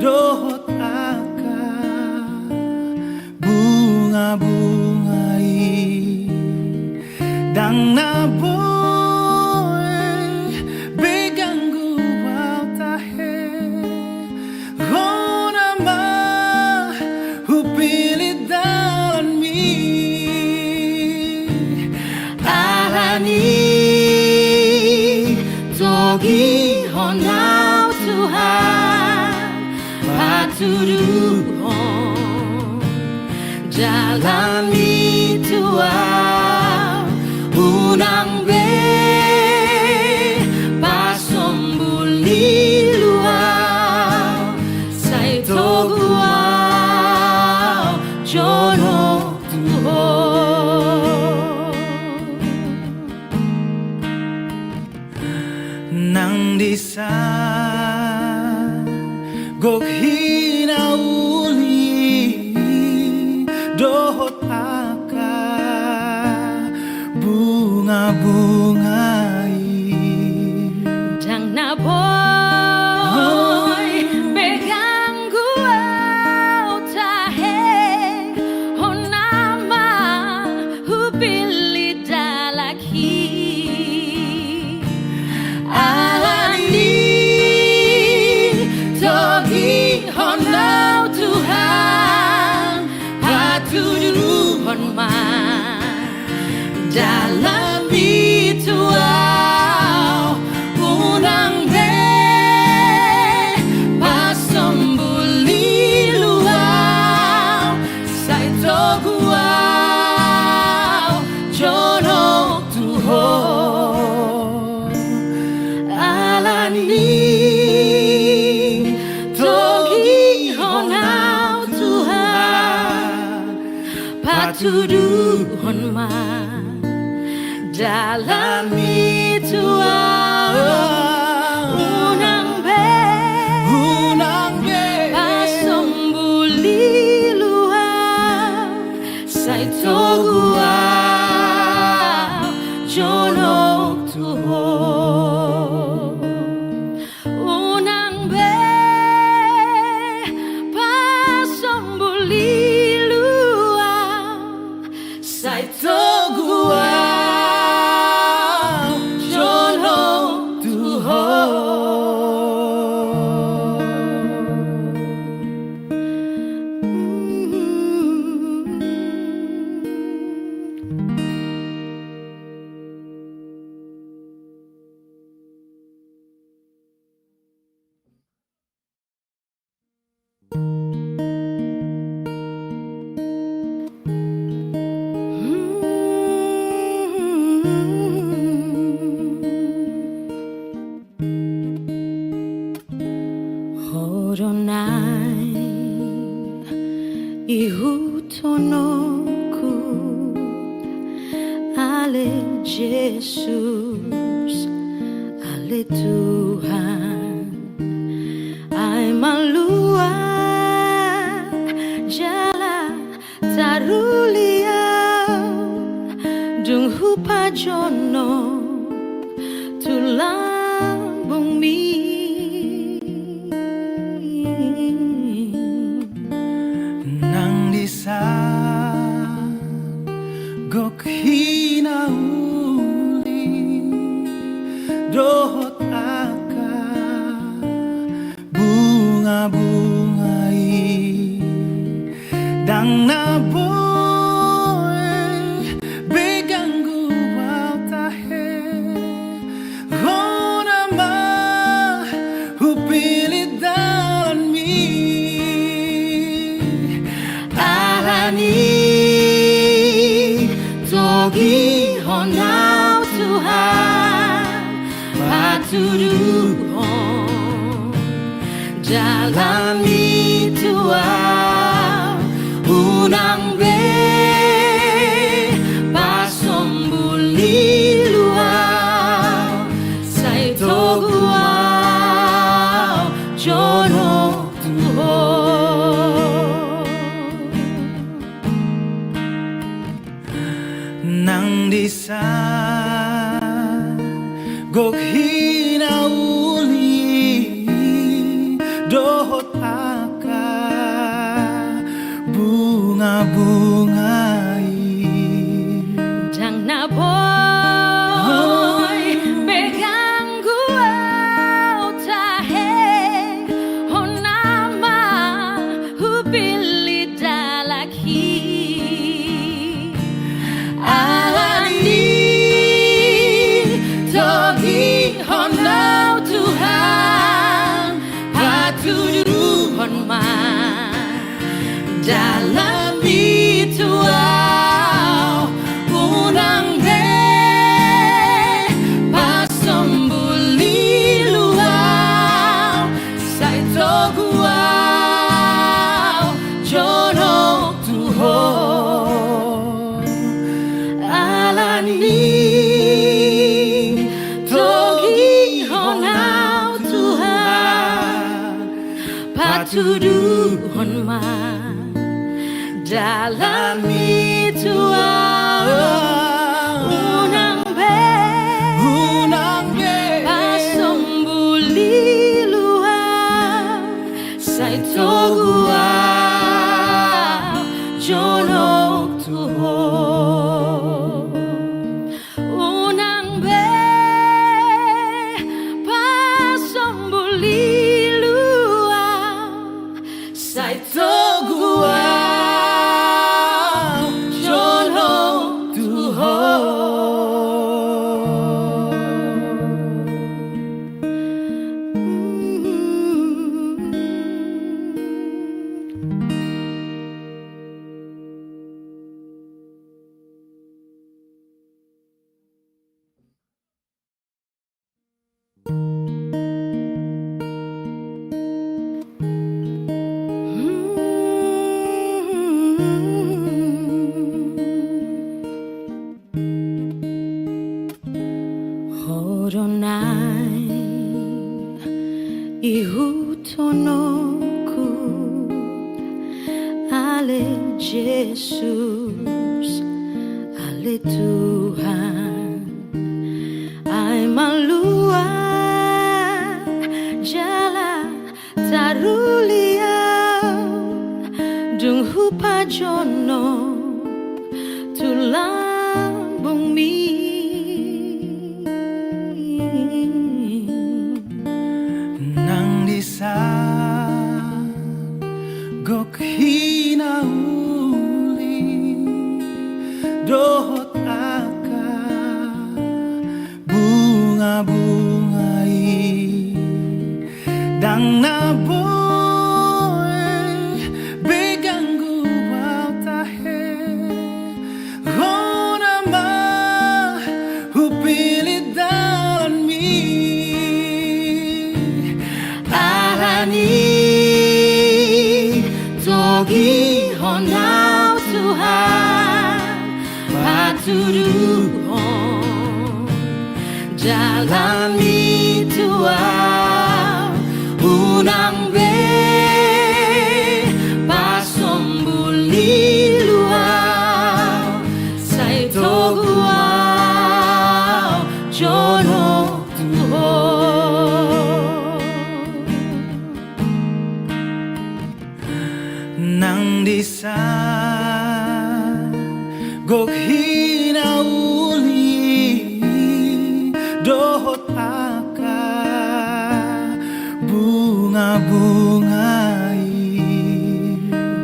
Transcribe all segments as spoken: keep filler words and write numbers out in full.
dohot angka bunga-bunga i. Ndang na boi be ganggu au tahe, hona ma hupillit dalanmi. Alani togihon au Tuhan, patuduhon dalanmi tu au, unang be pasombul ilu au, sai togu au jonok tu Ho. Nang di san gok hinauli dohot angka bunga-bunga i. Ndang na boi be ganggu au tahe, hona ma hupillit dalanmi. Alani togihon au Tuhan, patuduhon ma dalanmi tu au, unang be pasombul ilu au, sai togu au jonok tu Ho. Alani togihon au Tuhan, patuduhon ma dalanmi tu au, unang be, unang be pasombul ilu au, sai togu au jonok tu Ho. Unang be pasombul ilu au, sai togu au jonok tu Ho. Ho do naeng ihuthononku, ale Jesus, ale Tuhan, ai malua jala taruli au, dung hupajonok tu lambungmi. Nang di san gok hinauli dohot angka bunga-bunga i, ndang na boi be ganggu au tahe, hona ma hupillit dalanmi. Alani togihon au Tuhan, patuduhon dalanmi tu au, unang be pasombul ilu au, sai togu au jonok tu Ho. Nang di san gok hinauli do dohot angka bungabunga i. Ndang na boi be ganggu au tahe, hona ma hupillit dalan i. Alani togihon au Tuhan, patuduhon ma dalanmi tu au, unang be pasombul ilu au, sai togu au jonok tu Ho. Alani togihon au Tuhan, patuduhon ma dalanmi tu au, unang be, unang be pasombul ilu au, sai togu au jonok tu Ho. Unang be pasombul ilu au, sai togu au jonok tu Ho. Ho do na ihuthononku, ale Jesus, ale Tuhan. Ai malua jala taruli au, dung hupajonok tu lambungmi. Nang disa gok hinauli dohot angka bungabunga i, ndang na boi be ganggu au tahe, hona ma hupillit dalanmi. Alani togihon au Tuhan, patuduhon dalanmi tu au, unang be pasombul ilu au, sai togu au jonok tu Ho. Nang disa gok hinauli dohot angka bungabunga i,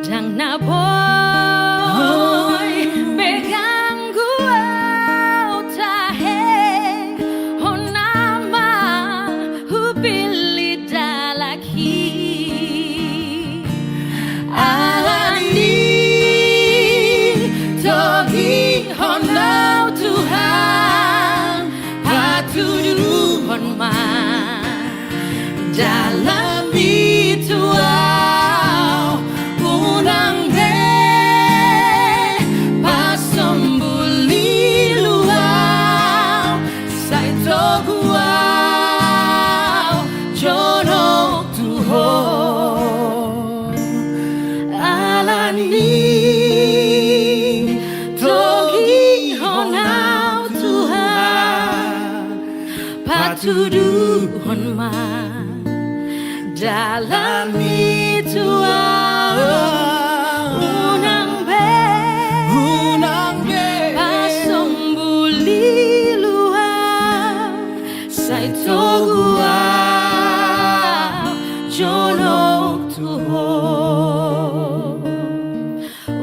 ndang na boi be ganggu au tahe, hona ma hupillit dalan i. Alani togihon au Tuhan, patuduhon ma dalanmi tu au, unang be pasombul ilu au, sai togu au jonok tu Ho. Alani togihon au Tuhan, patuduhon ma Dalan ni tua unang be, unang be pasombuli luat, sai togu au jonok tu ho.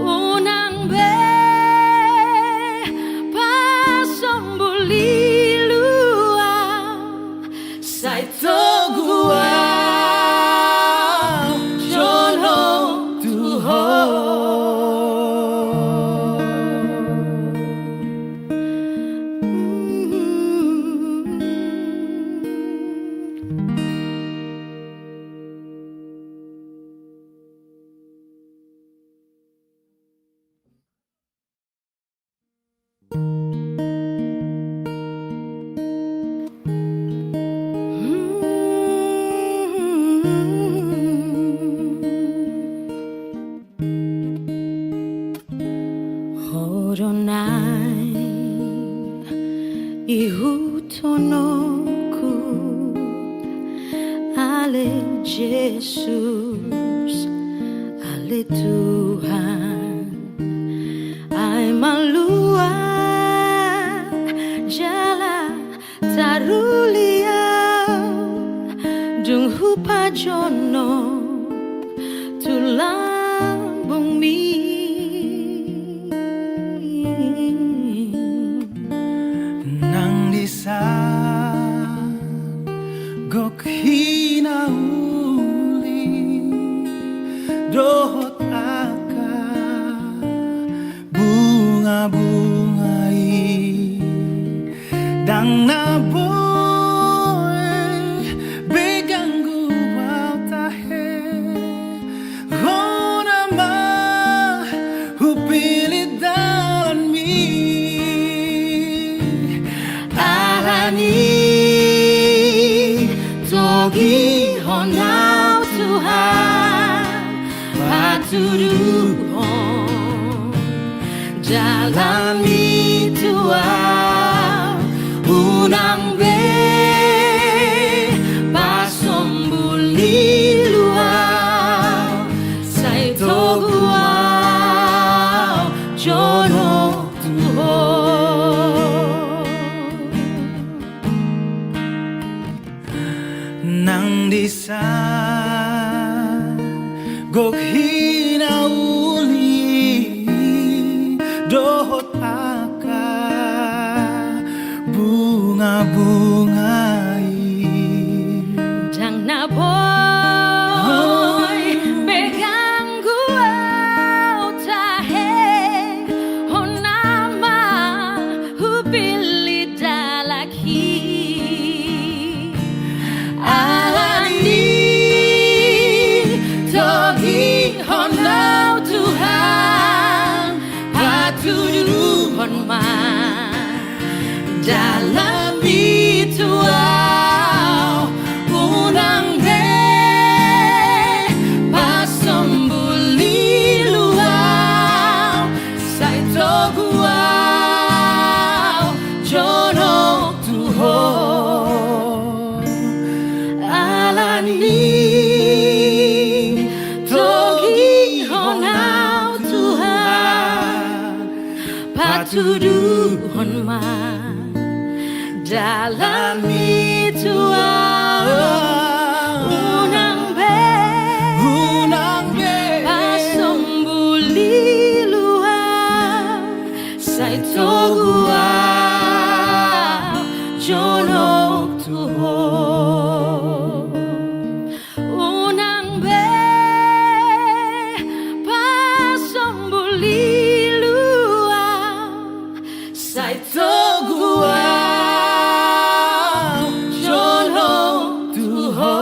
Unang be pasombuli luat, sai togu au jonok tu ho. Ho do naeng ihuthononku, ale Jesus, ale Tuhan, ai malua jala taruli au, dung hupajonok tu lambungmi. Nang disa gok hinauli dohot angka bunga-bunga i, ndang na boi be ganggu au tahe, hona ma hupillit dalanmi. Alani togihon au Tuhan, patuduhon dalanmi tu au, unang be pasombuli luat, sai togu au jonok tu ho. Nang disa gok hinauli dohot angka bunga-bunga i, ndang na boi be ganggu au tahe, hona ma hupillit dalanhi. Alani togihon au Tuhan, patuduhon ma dalanmi tu au, unang be pasombuli luat, sai togu au jonok tu ho. Alani togihon au Tuhan, patuduhon ma dalanmi tu au, unang be, unang be pasombuli luat, sai togu au jonok tu ho. Unang be pasombuli luat, sai togu au jonok tu ho.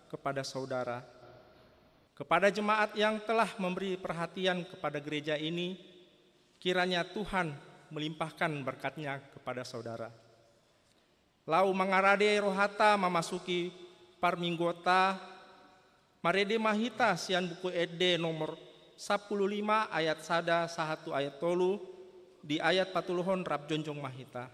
Kepada saudara, kepada jemaat yang telah memberi perhatian kepada gereja ini, kiranya Tuhan melimpahkan berkat-Nya kepada saudara. Laho mangarade rohanta memasuki parmingguonta, Marende ma hita sian Buku Ende nomor sampulu lima ayat sada sahat tu ayat tolu, di ayat patoluhon rap jongjong ma hita.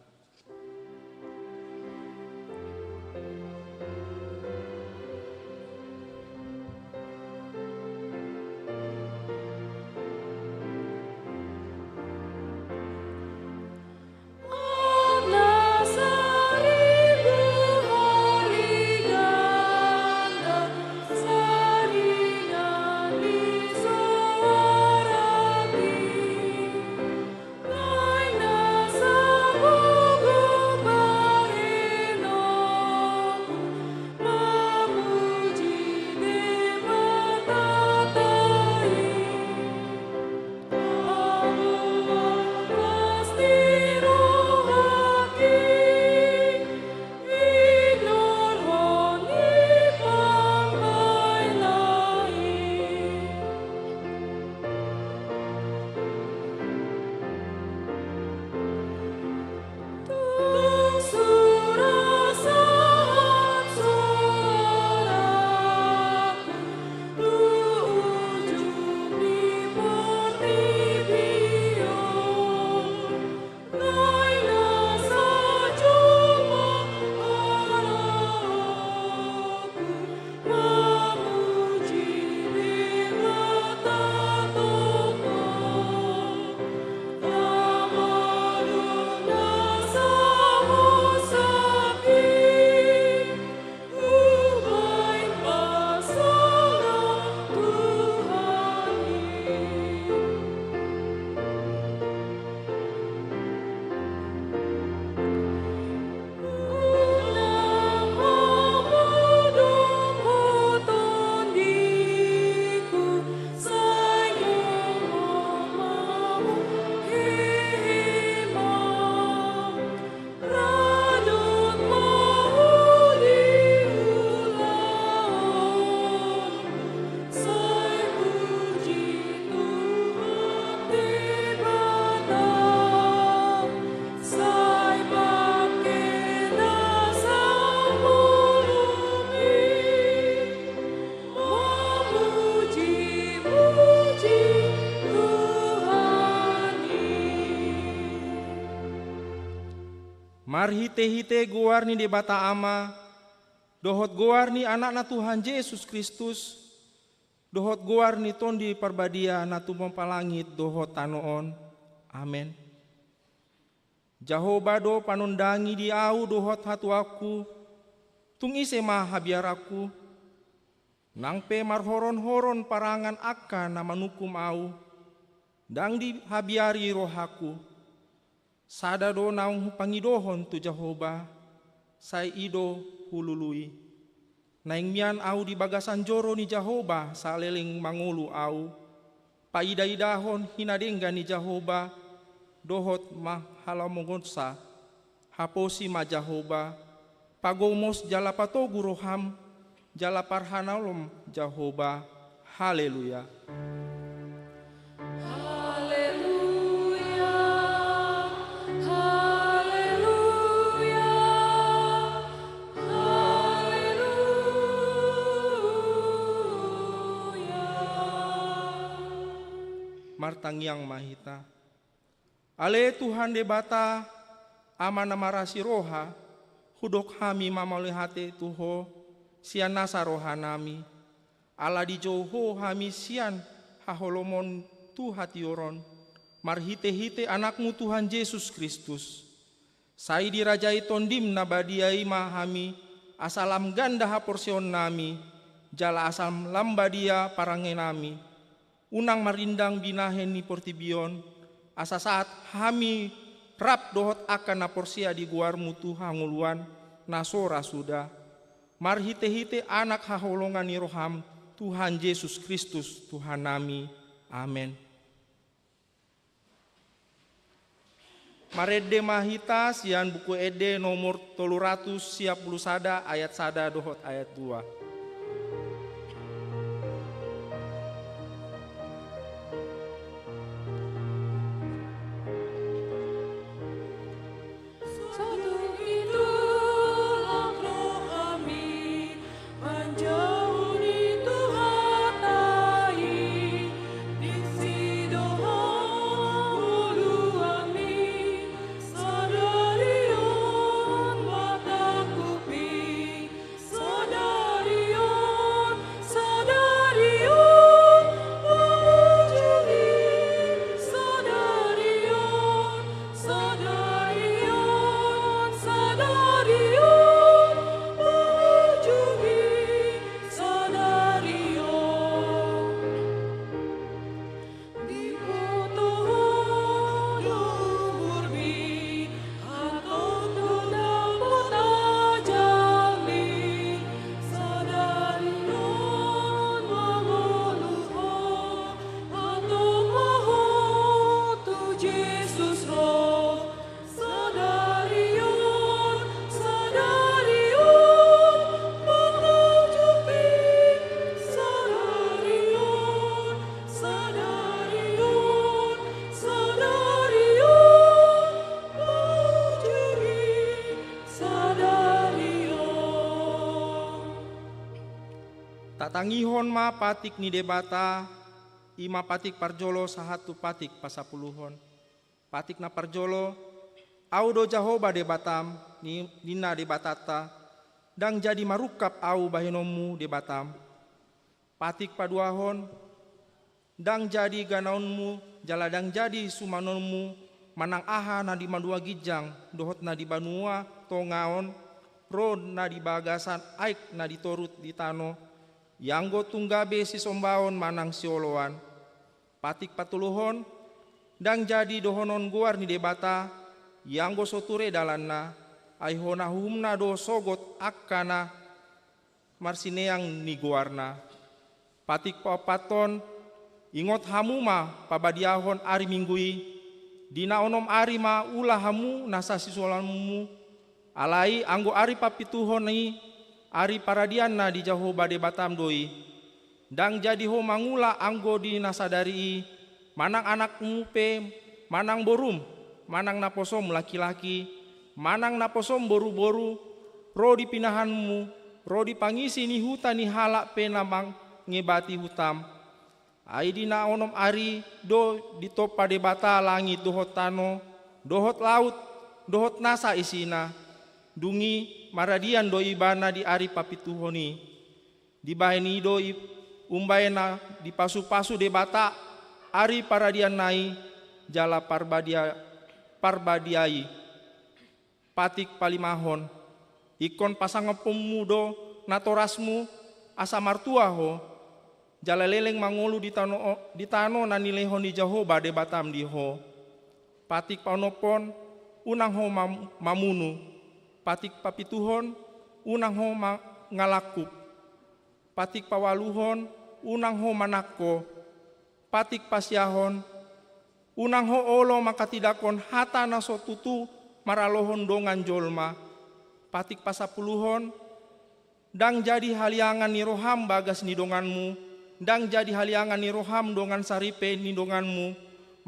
Marhitehite goar ni Debata Ama, dohot goar ni Anakna Tuhan Jesus Kristus, dohot goar ni Tondi Parbadia na tumompa langit dohot tano on. Amen. Jahowa do panondangi di ahu dohot hatuaonku, tung ise ma habiaranku? Nang pe marhoronhoron parangan angka na manungkum ahu, ndang dihabiari rohangku. Sada do naung hupangidohon tu Jahowa, sai i do hulului. Naeng mian ahu di bagasan joro ni Jahowa saleleng mangolu ahu, paidaidahon hinadenggan ni Jahowa dohot manghaholongonsa. Haposi ma Jahowa, pagomos jala patogu roham, jala parhaholom Jahowa. Haleluya. Haleluya, haleluya, haleluya. Martangiang ma hita. Ale Tuhan Debata, Ama na marasi roha, hudok hami ma mauliate tu Ho sian nasa rohanami, ala dijou Ho hami sian haholomon tu hatiuron, marhitehite Anakmu Tuhan Jesus Kristus. Sai dirajai Tondim na badia i ma hami, asa lam ganda haporseaonnami, jala asa lam badia parangenami. Unang marindang binahen ni portibi on, asa sahat hami rap dohot angka na porsea di goarmu tu hangoluan na so ra suda, marhitehite Anak haholongan ni roham, Tuhan Jesus Kristus, Tuhannami. Amen. Marende ma hita sian Buku Ende nomor tolu ratus sia pulu sada, ayat sada dohot ayat dua. Tangihon ma patik ni Debata, i ma patik parjolo sahat tu patik pasapuluhon. Patik na parjolo, Ahu do Jahowa Debatam, ni-, ninna Debatanta, ndang jadi marungkap Ahu bahenonmu Debatam. Patik paduahon, ndang jadi ganaonmu, jala ndang jadi sumanonmu, manang aha na di banua ginjang, dohot na di banua tonga on, ro na di bagasan aek na di toru di tano, ianggo tung gabe sisombaon manang sioloan. Patik patoluhon, ndang jadi dohonon goar ni Debata, ianggo so ture dalanna, ai hona uhumna do sogot angka na marsineang ni goarna. Patik paompathon, ingot hamu ma pabadiahon ari Minggu i, di na onom ari ma ula hamu nasa sisoloanmu, alai anggo ari papituhon i, ari paradianna di Jahowa Debatam do i. Ndang jadi ho mangula anggo di na sadari i, manang anakmu pe, manang borum, manang naposom laki-laki, manang naposom boru-boru, ro di pinahanmu, ro di pangisi ni huta ni halak pe na mangebati hutam. Ai di na onom ari do ditompa Debata langit dohot tano, dohot laut, dohot nasa isina. Dung i maradian do ibana di ari papituhon i. Dibahen i do i umbahen na dipasu-pasu Debata ari paradianna i jala parbadia-, parbadia i. Patik palimahon, ingkon pasangaponmu do natorasmu asa martua ho, jala leleng mangolu di tano, di tano na nilehon ni Jahowa Debatam di ho. Patik paonomhon, unang ho mam-, mamunu. Patik papituhon, unang ho mangalangkup. Patik paualuhon, unang ho manangko. Patik pasiahon, unang ho olo manghatindanghon hata na so tutu maralohon dongan jolma. Patik pasapuluhon, ndang jadi haliangan ni roham bagas ni donganmu, ndang jadi haliangan ni roham dongan saripe ni donganmu,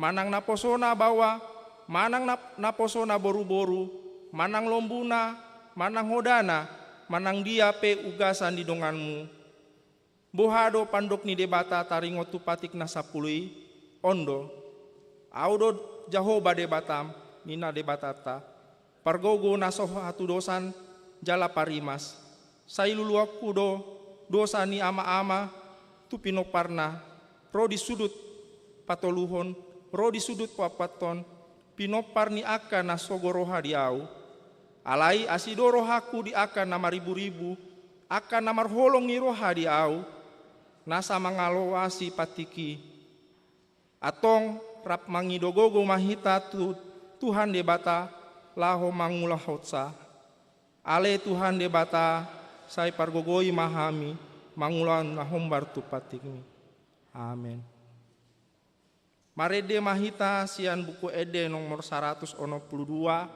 manang naposona baoa, manang nap-, naposona boru-boru, manang lombuna, manang hodana, manang dia pe ugasan ni donganmu. Boha do pandok ni Debata taringot tu patik na sampulu i? On do: Ahu do Jahowa Debatam, ninna Debatanta, pargogo na so hatudosan jala parimas. Sai luluanku do dosa ni ama-ama tu pinomparna, ro di sudut patoluhon, ro di sudut paompathon, pinompar ni angka na sogo roha di Ahu. Alai asi do rohangku di angka na mariburibu, angka na marholong ni roha di Ahu, nasa mangalowasi patik i. Antong rap mangido gogo ma hita tu Tuhan Debata laho mangulahonsa. Ale Tuhan Debata, sai pargogoi ma hami mangulahon na hombar tu patikmi. Amen. Marende ma hita sian Buku Ende nomor saratus onom pulu dua,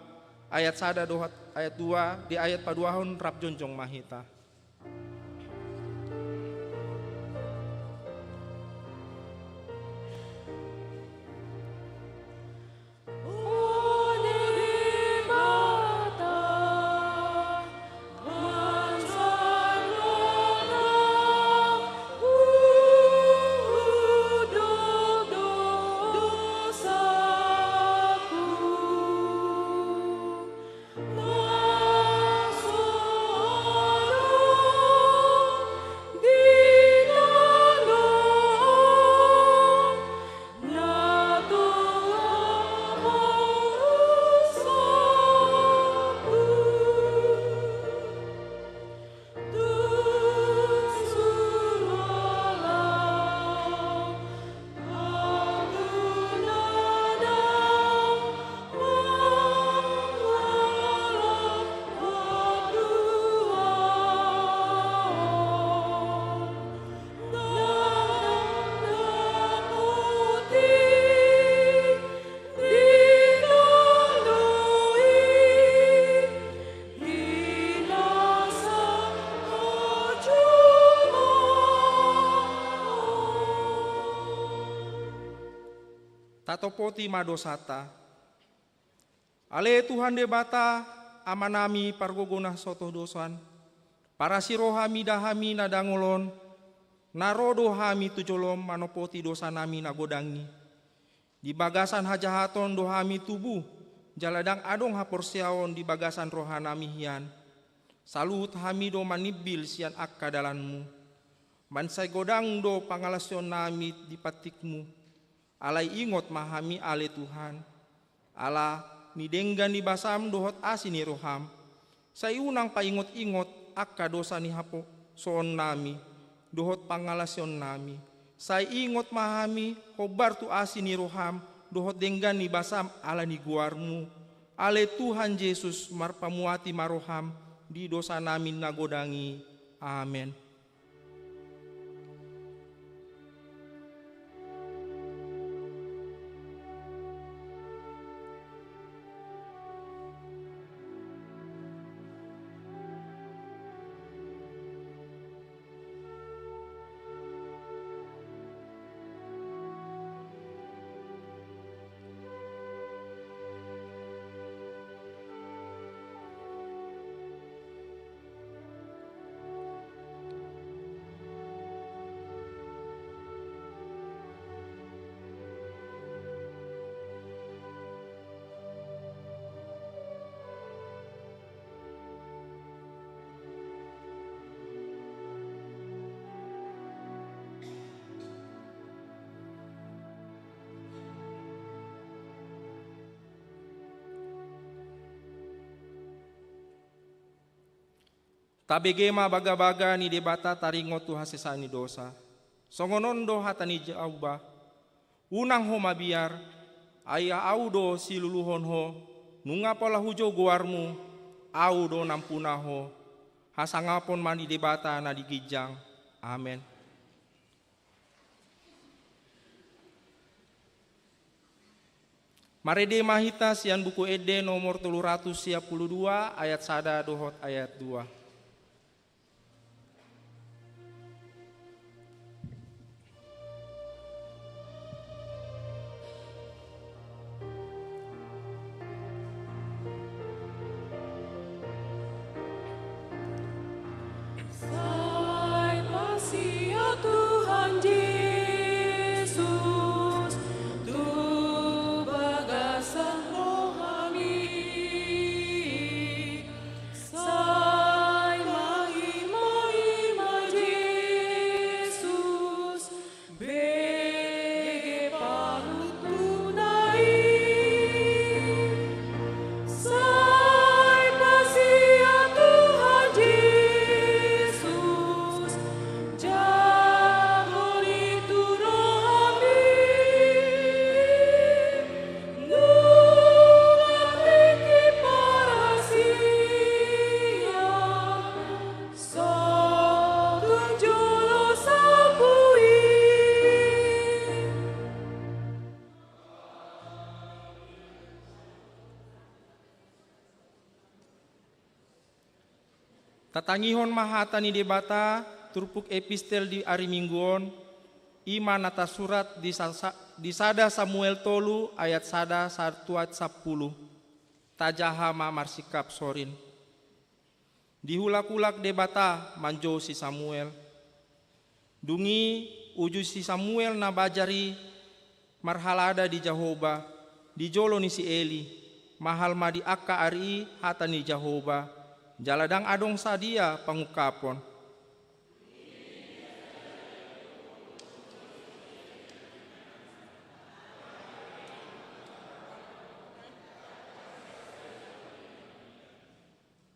ayat sada dohot ayat dua, di ayat paduahon rap jongjong ma hita. Tatopoti ma dosanta. Ale Tuhan Debata, Amanami pargogo na so hatudosan, parasi roha mida hami na dangol on, Na ro do hami tu jolom manopoti dosanami na godang i. Di bagasan hajahaton do hami tubu, jala ndang adong haporseaon di bagasan rohanami hian. Saluhut hami do manimbil sian angka dalanmu. Mansai godang do pangalaosionnami di pantikmu. Alai ingot ma hami ale Tuhan, ala ni denggan ni basam dohot asi ni roham. Sai unang paingot-ingot angka dosa ni haposoonnami dohot pangalaosionnami. Sai ingot ma hami hombar tu asi ni roham dohot denggan ni basam ala ni goarmu. Ale Tuhan Jesus, marpamuati ma roham di dosanami na godang i. Amen. Tabege ma bagabaga ni Debata taringot tu hasesaan ni dosa. Songon on do hata ni Jahowa: Unang ho mabiar, ai Ahu do siluluhon ho. Nunga pola hujou goarmu, Ahu do nampuna ho. Hasangapon ma ni Debata na di ginjang. Amen. Marende ma hita sian Buku Ende nomor tolu ratus sia pulu dua, ayat sada dohot ayat dua. Sai pasia Tuhan Jesus tu bagasan rohami. Sai maima-ima Jesus, bege paruntunna i. Sai pasia Tuhan Jesus, jago ni tu rohami. Nunga tingki parasian, sotung jolo sapu i. Tatangihon ma hata ni Debata, turpuk epistel di ari Minggu on, i ma na tarsurat di sa-, sa-, di sada Samuel tolu ayat sada sahat tu ayat sampulu. Tajaha ma marsingkap sorin. Dihulak-hulak Debata manjou si Samuel. Dung i uju si Samuel na bajar i marhalada di Jahowa, di jolo ni si Eli. Mahal ma di angka ari i hata ni Jahowa, jala ndang adong sadia pangungkapon.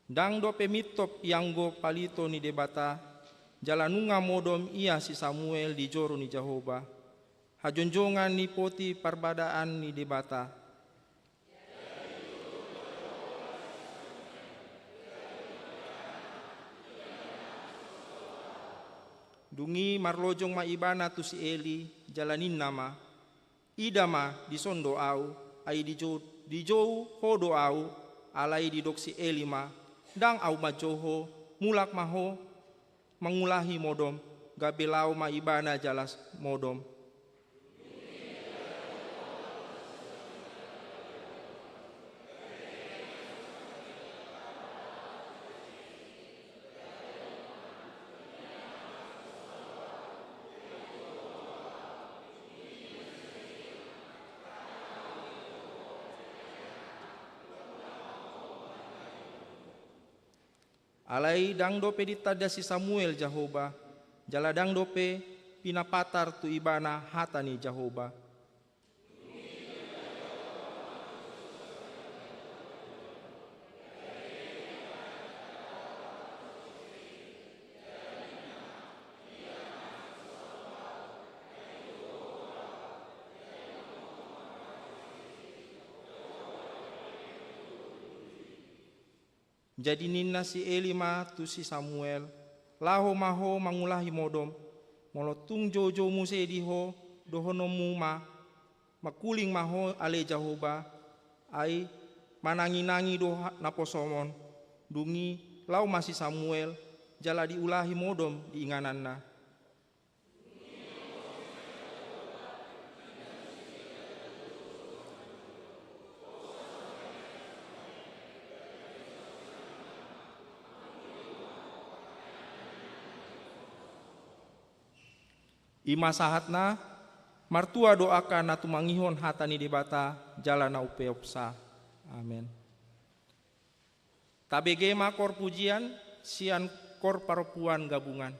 Ndang dope mintop ianggo palito ni Debata, jala nunga modom ia si Samuel di joro ni Jahowa. Hajonjongan ni poti parbadaan ni Debata. Dung i marlojong ma ibana tu si Eli, jala ninna ma: Ida ma, dison do ahu, ai dijou, dijou ho do ahu. Alai didok si Eli ma: Ndang ahu manjou ho, mulak ma ho mangulahi modom. Gabe laho ma ibana jala modom. Alai ndang dope ditanda si Samuel Jahowa, jala ndang dope pinapatar tu ibana hata ni Jahowa. Jadi ninna si Eli ma tu si Samuel: Laho ma ho mangulahi modom. Molo tung joujou muse di ho, dohononmu ma: Mangkuling ma ho ale Jahowa, ai mananginangi do ha-, naposomon. Dung i laho ma si Samuel, jala diulahi modom di ingananna. I ma sahatna. Martua do angka na tumangihon hata ni Debata jala na umpeopsa. Amen. Tabege ma kor pujian sian kor parompuan gabungan.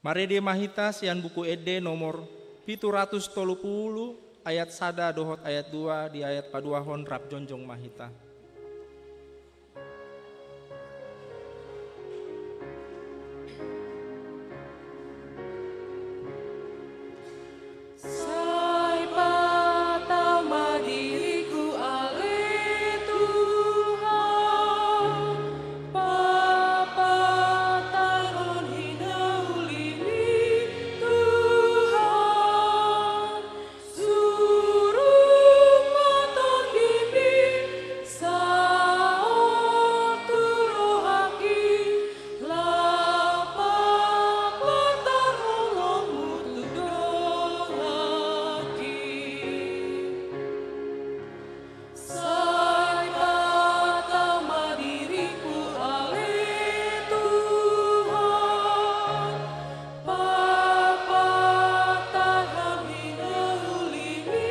Marende ma hita sian Buku Ende nomor pitu ratus tolu pulu, ayat sada dohot ayat dua. Di ayat paduahon rap jongjong ma hita. Sai patama diriku ale Tuhan, papatarhon hinaulimi Tuhan, surung ma tondimi saor tu rohangki, laho papatarhon holongmu tu donganki. Sai patama diriku ale Tuhan, papatarhon hinaulimi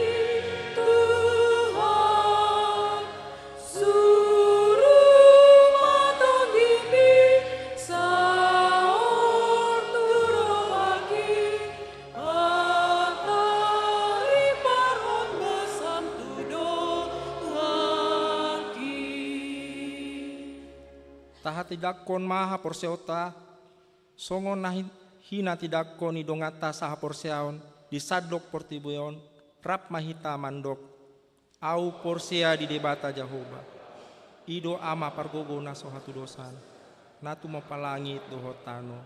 Tuhan, surung ma tondimi saor tu rohangki, papatarhon basam tu donganki. Tahatindangkon ma haporseaonta, songon na hi-, hinatindangkon ni donganta sahaporseaon di sandok portibi on, rap ma hita mandok: Ahu porsea di Debata Jahowa, i do Ama pargogo na so hatudosan, na tumompa langit dohot tano.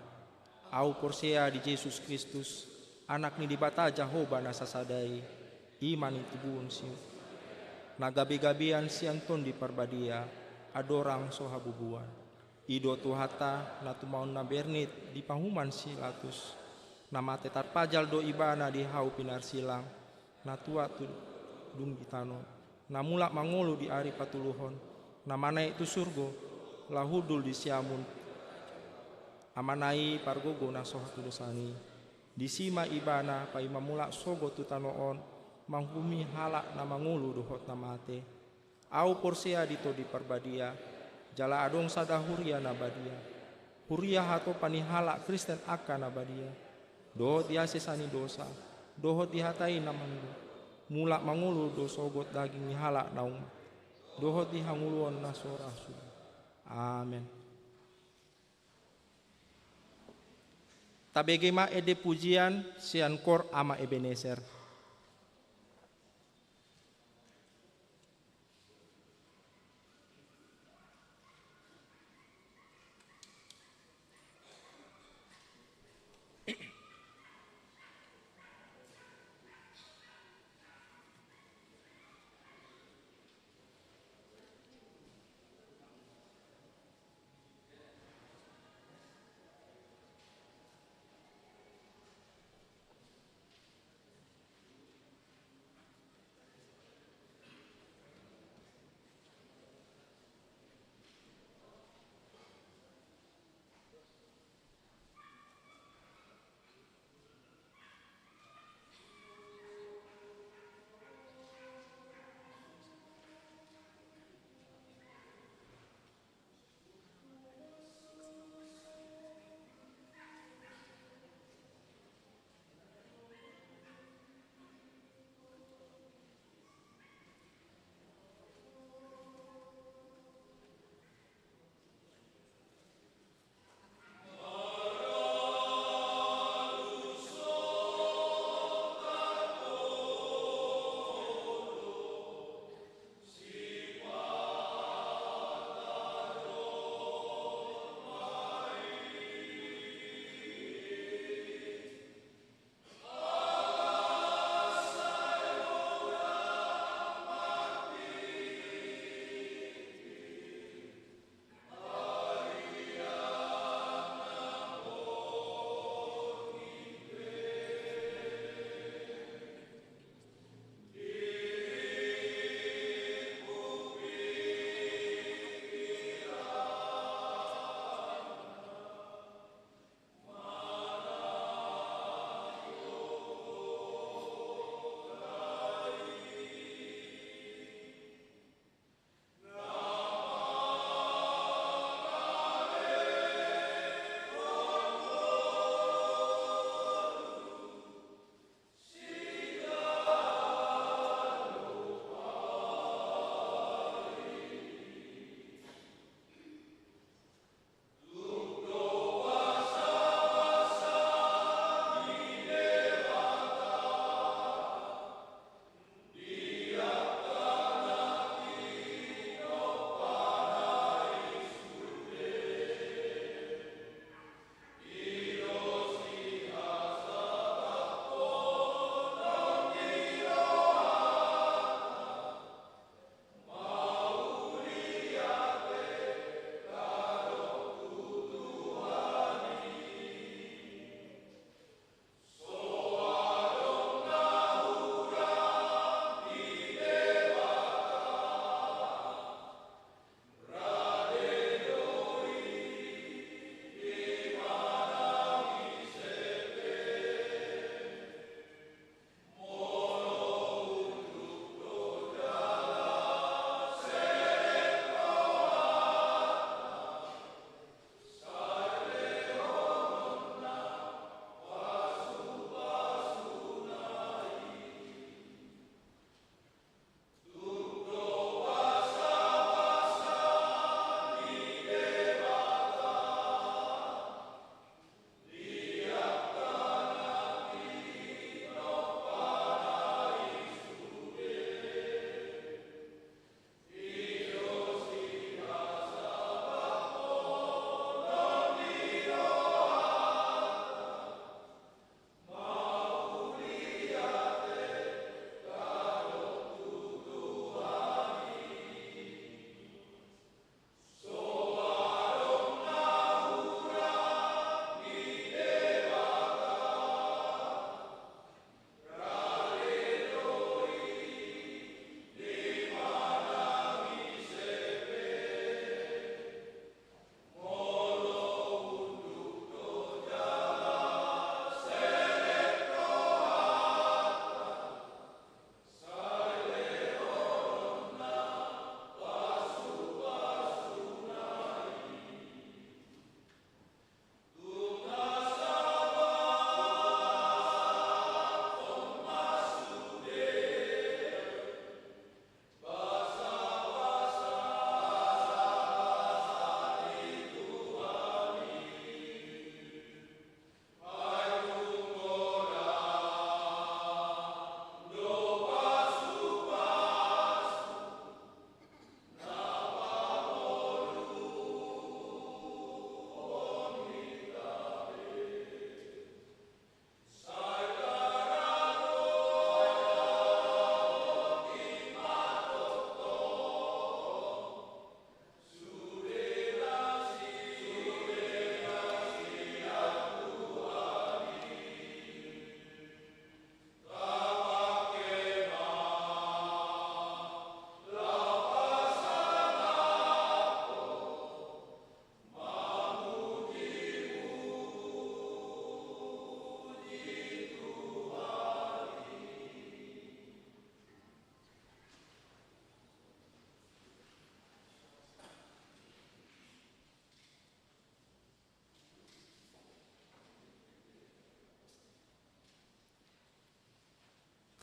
Ahu porsea di Jesus Kristus, Anak ni Debata Jahowa na sasada i, i ma na tibun si, na gabegabean sian Tondi Parbadia, andorang so habubuan. I do Tuhanta, na tumaon na bernit di pahuman si Pilatus, na mate tarpajal do Ibana di hau pinarsilang, na tuat tu dung di tano, na mulak mangolu di ari patoluhon, na manaek tu surgo, laho hundul di siamun Amana i pargogo na so hatudosan i. Disi ma Ibana paima mulak sogot tu tano on, manguhumi halak na mangolu dohot na mate. Ahu porsea di Tondi Parbadia, jala adong sada huria na badia, huria hatopan ni halak Kristen angka na badia, dohot di hasesaan ni dosa, dohot di hata i na mandok: Mulak mangolu do sogot daging ni halak naung mate, dohot di hangoluon na so ra suda. Amen. Tabege ma ende pujian sian Kor Ama Ebenezer.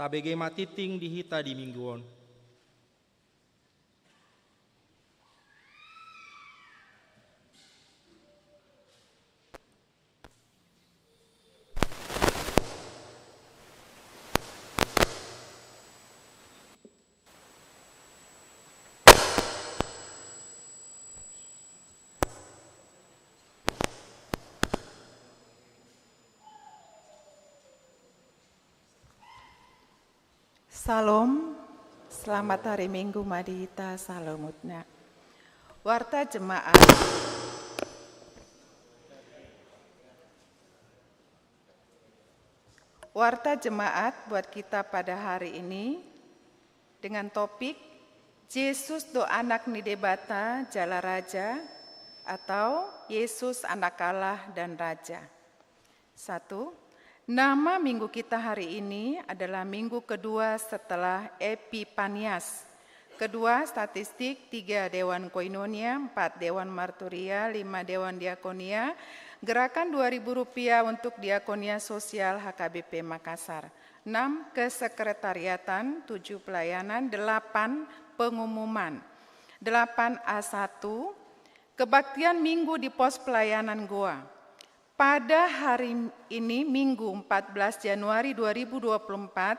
Tabege ma tingting di hita di minggu on. Syalom, selamat hari Minggu ma di hita saluhutna. Warta jemaat. Warta jemaat buat kita pada hari ini dengan topik Yesus do Anak ni Debata jala Raja atau Yesus Anak Allah dan Raja. Satu, nama minggu kita hari ini adalah minggu kedua setelah Epipanias. Kedua, statistik, tiga, Dewan Koinonia, empat, Dewan Marturia, lima, Dewan Diakonia, gerakan dua ribu rupiah untuk Diakonia Sosial H K B P Makassar. Enam, kesekretariatan, tujuh, pelayanan, delapan, pengumuman. Delapan A satu, kebaktian Minggu di Pos Pelayanan Goa. Pada hari ini, Minggu, empat belas Januari dua ribu dua puluh empat,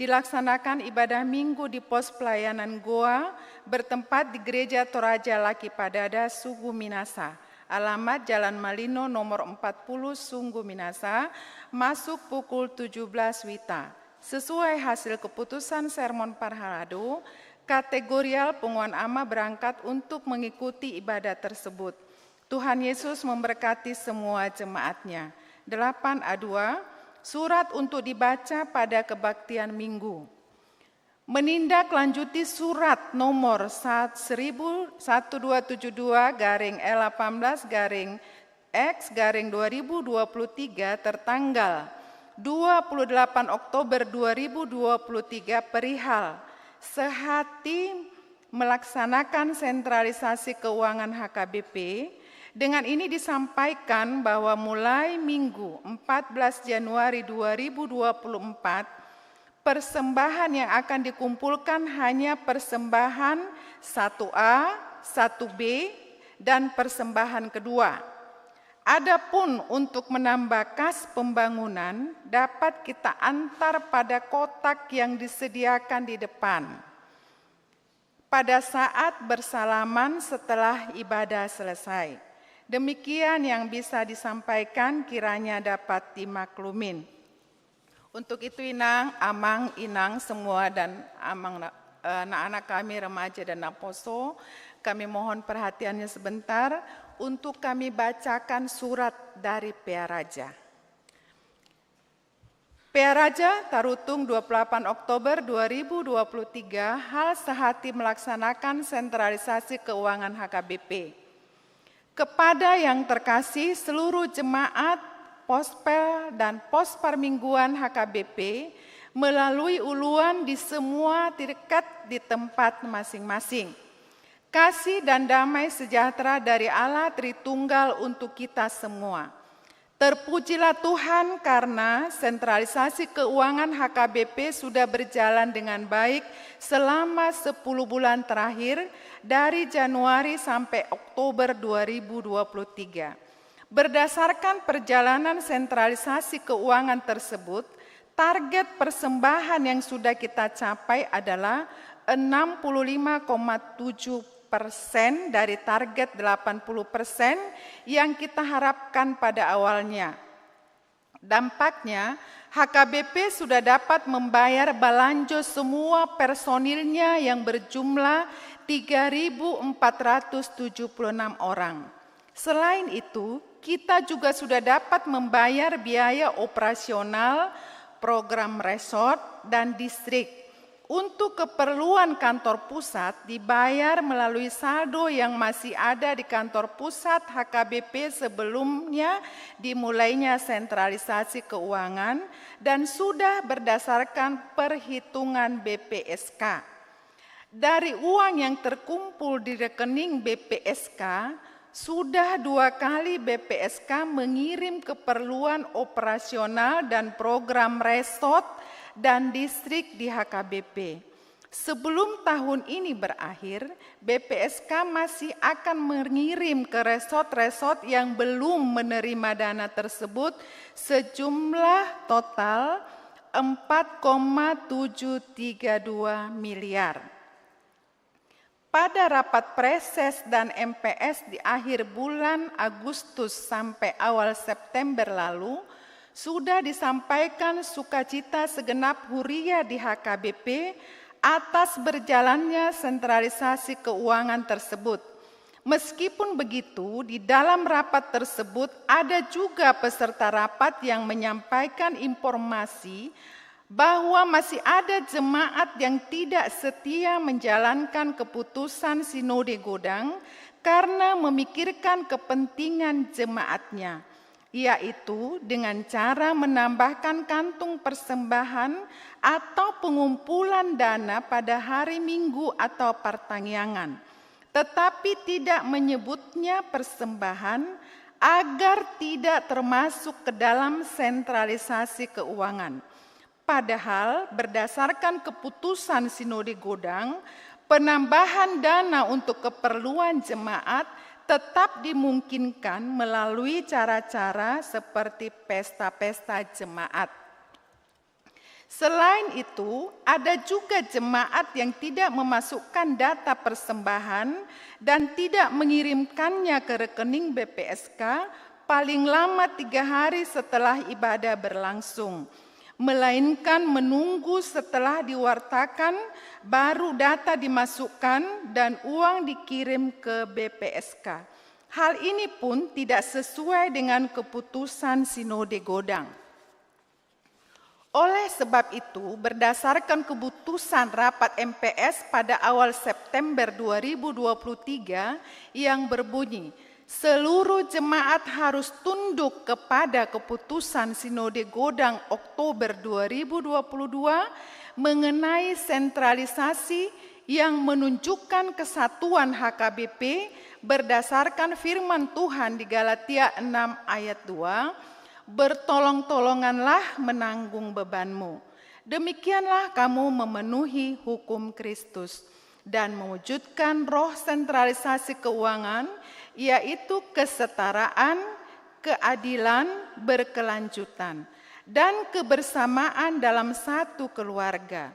dilaksanakan ibadah Minggu di Pos Pelayanan Goa bertempat di Gereja Toraja Laki Padada, Sugu Minasa, alamat Jalan Malino nomor empat puluh, Sugu Minasa, masuk pukul tujuh belas wita. Sesuai hasil keputusan sermon parhalado, kategorial punguan ama berangkat untuk mengikuti ibadah tersebut. Tuhan Yesus memberkati semua jemaatnya. Delapan A dua, surat untuk dibaca pada kebaktian Minggu. Menindaklanjuti surat nomor sat-, seribu, satu dua tujuh dua garing L delapan belas garing X garing dua ribu dua puluh tiga tertanggal dua puluh delapan Oktober dua ribu dua puluh tiga perihal sehati melaksanakan sentralisasi keuangan H K B P, dengan ini disampaikan bahwa mulai Minggu empat belas Januari dua ribu dua puluh empat, persembahan yang akan dikumpulkan hanya persembahan satu A, satu B, dan persembahan kedua. Adapun untuk menambah kas pembangunan, dapat kita antar pada kotak yang disediakan di depan pada saat bersalaman setelah ibadah selesai. Demikian yang bisa disampaikan, kiranya dapat dimaklumin. Untuk itu, Inang, Amang, Inang semua, dan Amang na-, eh, anak-anak kami, remaja dan naposo, kami mohon perhatiannya sebentar untuk kami bacakan surat dari P A Raja. P A Raja, Tarutung, dua puluh delapan Oktober dua ribu dua puluh tiga, hal sehati melaksanakan sentralisasi keuangan H K B P. Kepada yang terkasih seluruh jemaat, pospel, dan pos permingguan H K B P melalui uluan di semua tingkat di tempat masing-masing. Kasih dan damai sejahtera dari Allah Tritunggal untuk kita semua. Terpujilah Tuhan karena sentralisasi keuangan H K B P sudah berjalan dengan baik selama sepuluh bulan terakhir dari Januari sampai Oktober dua ribu dua puluh tiga. Berdasarkan perjalanan sentralisasi keuangan tersebut, target persembahan yang sudah kita capai adalah enam puluh lima koma tujuh persen dari target delapan puluh persen yang kita harapkan pada awalnya. Dampaknya, H K B P sudah dapat membayar balanjo semua personilnya yang berjumlah tiga ribu empat ratus tujuh puluh enam orang. Selain itu, kita juga sudah dapat membayar biaya operasional program resort dan distrik. Untuk keperluan kantor pusat dibayar melalui saldo yang masih ada di kantor pusat H K B P sebelumnya dimulainya sentralisasi keuangan dan sudah berdasarkan perhitungan B P S K. Dari uang yang terkumpul di rekening B P S K, sudah dua kali B P S K mengirim keperluan operasional dan program resort dan distrik di H K B P. Sebelum tahun ini berakhir, B P S K masih akan mengirim ke resort-resort yang belum menerima dana tersebut sejumlah total empat koma tujuh tiga dua miliar. Pada rapat Preses dan M P S di akhir bulan Agustus sampai awal September lalu, sudah disampaikan sukacita segenap huria di H K B P atas berjalannya sentralisasi keuangan tersebut. Meskipun begitu, di dalam rapat tersebut ada juga peserta rapat yang menyampaikan informasi bahwa masih ada jemaat yang tidak setia menjalankan keputusan Sinode Godang karena memikirkan kepentingan jemaatnya, yaitu dengan cara menambahkan kantung persembahan atau pengumpulan dana pada hari Minggu atau partangiangan, tetapi tidak menyebutnya persembahan agar tidak termasuk ke dalam sentralisasi keuangan. Padahal berdasarkan keputusan Sinode Godang, penambahan dana untuk keperluan jemaat tetap dimungkinkan melalui cara-cara seperti pesta-pesta jemaat. Selain itu, ada juga jemaat yang tidak memasukkan data persembahan dan tidak mengirimkannya ke rekening B P S K paling lama tiga hari setelah ibadah berlangsung, melainkan menunggu setelah diwartakan, baru data dimasukkan dan uang dikirim ke B P S K. Hal ini pun tidak sesuai dengan keputusan Sinode Godang. Oleh sebab itu, berdasarkan keputusan rapat M P S pada awal September dua ribu dua puluh tiga yang berbunyi, seluruh jemaat harus tunduk kepada keputusan Sinode Godang Oktober dua ribu dua puluh dua mengenai sentralisasi yang menunjukkan kesatuan H K B P berdasarkan firman Tuhan di Galatia enam ayat dua, "Bertolong-tolonganlah menanggung bebanmu. Demikianlah kamu memenuhi hukum Kristus dan mewujudkan roh sentralisasi keuangan, yaitu kesetaraan, keadilan berkelanjutan, dan kebersamaan dalam satu keluarga."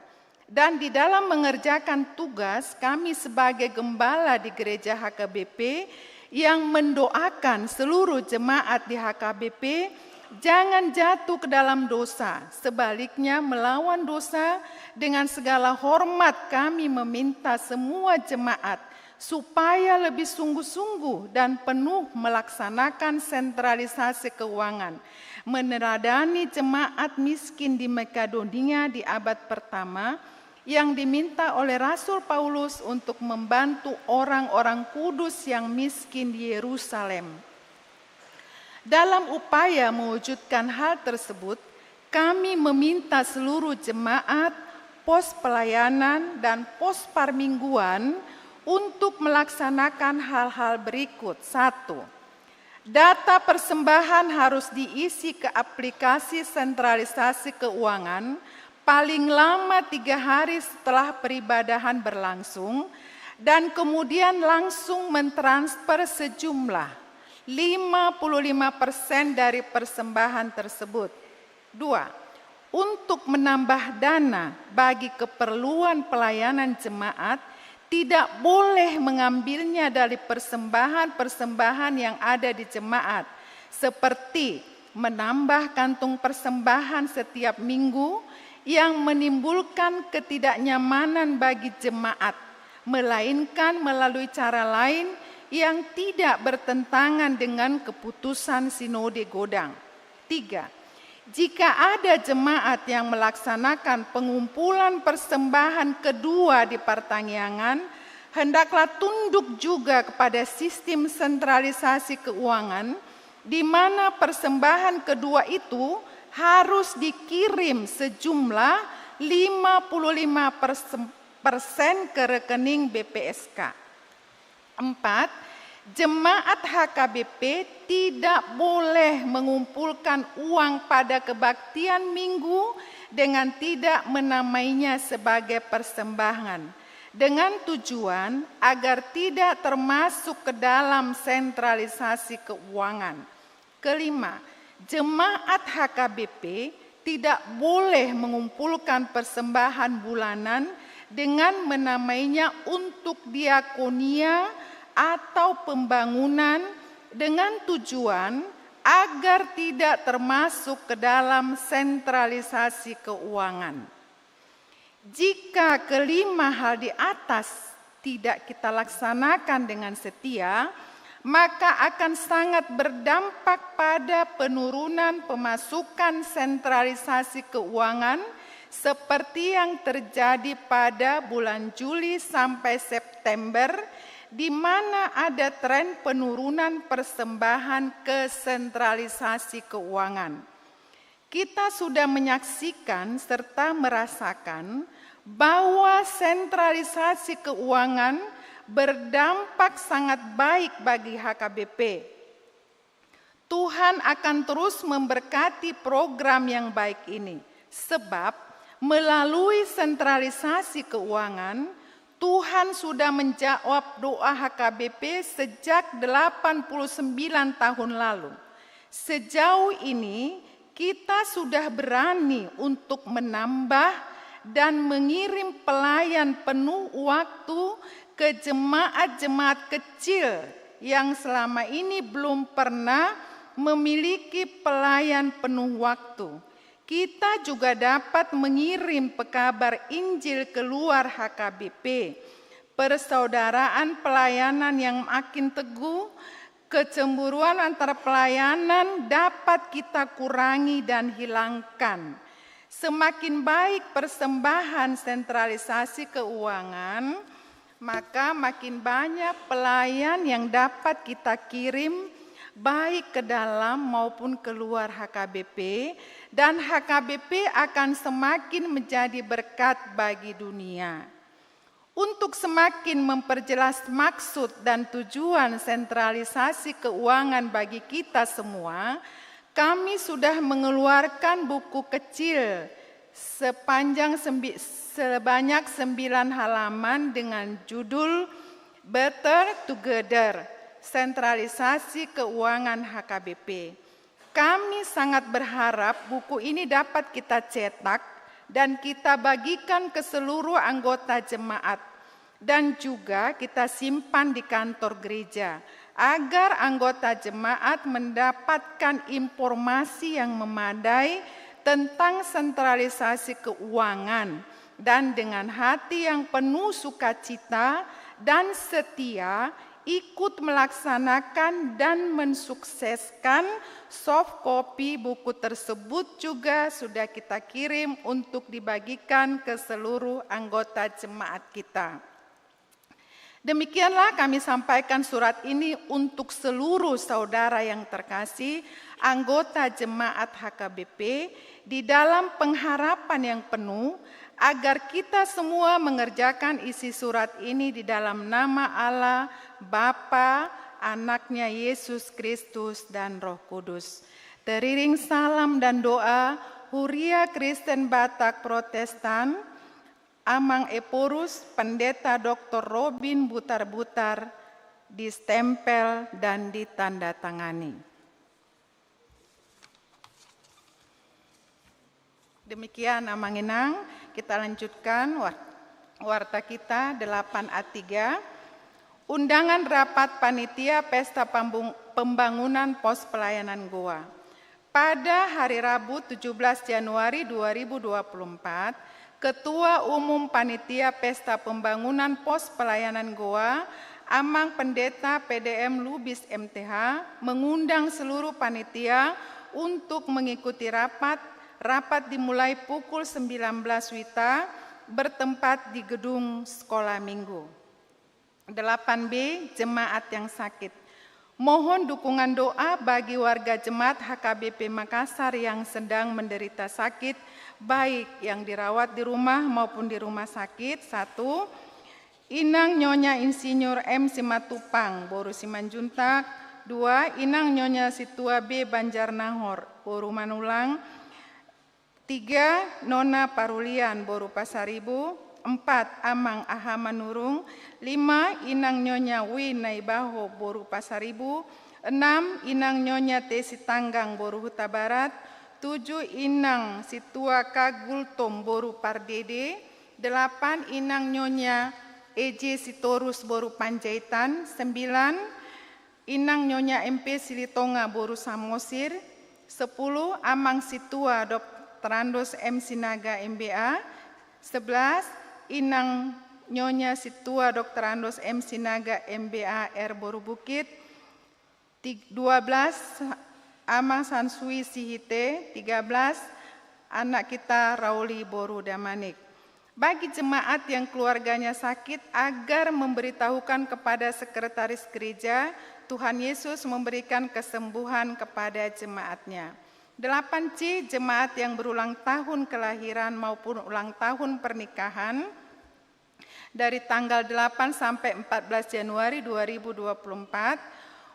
Dan di dalam mengerjakan tugas, kami sebagai gembala di gereja H K B P yang mendoakan seluruh jemaat di H K B P jangan jatuh ke dalam dosa. Sebaliknya, melawan dosa dengan segala hormat kami meminta semua jemaat supaya lebih sungguh-sungguh dan penuh melaksanakan sentralisasi keuangan, meneladani jemaat miskin di Makedonia di abad pertama yang diminta oleh Rasul Paulus untuk membantu orang-orang kudus yang miskin di Yerusalem. Dalam upaya mewujudkan hal tersebut, kami meminta seluruh jemaat, pos pelayanan, dan pos parmingguan untuk melaksanakan hal-hal berikut. Satu, data persembahan harus diisi ke aplikasi sentralisasi keuangan paling lama tiga hari setelah peribadahan berlangsung, dan kemudian langsung mentransfer sejumlah lima puluh lima persen dari persembahan tersebut. Dua, untuk menambah dana bagi keperluan pelayanan jemaat, tidak boleh mengambilnya dari persembahan-persembahan yang ada di jemaat, seperti menambah kantung persembahan setiap minggu yang menimbulkan ketidaknyamanan bagi jemaat, melainkan melalui cara lain yang tidak bertentangan dengan keputusan Sinode Godang. Tiga, jika ada jemaat yang melaksanakan pengumpulan persembahan kedua di partangiangan, hendaklah tunduk juga kepada sistem sentralisasi keuangan, di mana persembahan kedua itu harus dikirim sejumlah lima puluh lima persen ke rekening B P S K. Empat, jemaat H K B P tidak boleh mengumpulkan uang pada kebaktian minggu dengan tidak menamainya sebagai persembahan, dengan tujuan agar tidak termasuk ke dalam sentralisasi keuangan. Kelima, jemaat H K B P tidak boleh mengumpulkan persembahan bulanan dengan menamainya untuk diakonia atau pembangunan dengan tujuan agar tidak termasuk ke dalam sentralisasi keuangan. Jika kelima hal di atas tidak kita laksanakan dengan setia, maka akan sangat berdampak pada penurunan pemasukan sentralisasi keuangan seperti yang terjadi pada bulan Juli sampai September, di mana ada tren penurunan persembahan ke sentralisasi keuangan. Kita sudah menyaksikan serta merasakan bahwa sentralisasi keuangan berdampak sangat baik bagi H K B P. Tuhan akan terus memberkati program yang baik ini, sebab melalui sentralisasi keuangan, Tuhan sudah menjawab doa H K B P sejak delapan puluh sembilan tahun lalu. Sejauh ini, kita sudah berani untuk menambah dan mengirim pelayan penuh waktu ke jemaat-jemaat kecil yang selama ini belum pernah memiliki pelayan penuh waktu. Kita juga dapat mengirim pekabar Injil keluar H K B P. Persaudaraan pelayanan yang makin teguh, kecemburuan antar pelayanan dapat kita kurangi dan hilangkan. Semakin baik persembahan sentralisasi keuangan, maka makin banyak pelayan yang dapat kita kirim, baik ke dalam maupun keluar H K B P, dan H K B P akan semakin menjadi berkat bagi dunia. Untuk semakin memperjelas maksud dan tujuan sentralisasi keuangan bagi kita semua, kami sudah mengeluarkan buku kecil sepanjang sembi-, sebanyak sembilan halaman dengan judul Better Together, Sentralisasi Keuangan H K B P. Kami sangat berharap buku ini dapat kita cetak dan kita bagikan ke seluruh anggota jemaat, dan juga kita simpan di kantor gereja, agar anggota jemaat mendapatkan informasi yang memadai tentang sentralisasi keuangan, dan dengan hati yang penuh sukacita dan setia ikut melaksanakan dan mensukseskan. Soft copy buku tersebut juga sudah kita kirim untuk dibagikan ke seluruh anggota jemaat kita. Demikianlah kami sampaikan surat ini untuk seluruh saudara yang terkasih, anggota jemaat H K B P, di dalam pengharapan yang penuh, agar kita semua mengerjakan isi surat ini di dalam nama Allah, Bapa, Anaknya Yesus Kristus, dan Roh Kudus. Teriring salam dan doa, Huria Kristen Batak Protestan, Amang Ephorus, Pendeta Doktor Robin Butarbutar, distempel dan ditandatangani. Demikian, Amang Inang, kita lanjutkan war-, warta kita delapan A tiga. Undangan rapat panitia Pesta Pambung-, Pembangunan Pos Pelayanan Goa. Pada hari Rabu tujuh belas Januari dua ribu dua puluh empat, Ketua Umum Panitia Pesta Pembangunan Pos Pelayanan Goa, Amang Pendeta P D M Lubis M T H, mengundang seluruh panitia untuk mengikuti rapat. Rapat dimulai pukul sembilan belas WITA, bertempat di gedung Sekolah Minggu. Delapan B, jemaat yang sakit. Mohon dukungan doa bagi warga jemaat H K B P Makassar yang sedang menderita sakit, baik yang dirawat di rumah maupun di rumah sakit. Satu, Inang Nyonya Insinyur M Simatupang, boru Simanjuntak. Dua, Inang Nyonya Situa B Banjarnahor, boru Manulang. Tiga, Nona Parulian boru Pasaribu. Empat, Amang Aha Manurung. Lima, Inang Nyonya Wi Naibaho boru Pasaribu. Enam, Inang Nyonya T Sitanggang boru Hutabarat. Tujuh, Inang Situa Kagultom boru Pardede. Delapan, Inang Nyonya E J Sitorus boru Panjaitan. Sembilan, Inang Nyonya M P Silitonga boru Samosir. Sepuluh, Amang Situa Doktorandos M Sinaga M B A. Sebelas, Inang Nyonya Situa Doktorandos M Sinaga M B A R boru Bukit. Tig-, dua belas, Amang Sansui Sihite. Tiga belas, anak kita Rauli boru Damanik. Bagi jemaat yang keluarganya sakit, agar memberitahukan kepada sekretaris gereja, Tuhan Yesus memberikan kesembuhan kepada jemaatnya. Delapan C, jemaat yang berulang tahun kelahiran maupun ulang tahun pernikahan dari tanggal delapan sampai empat belas Januari dua ribu dua puluh empat.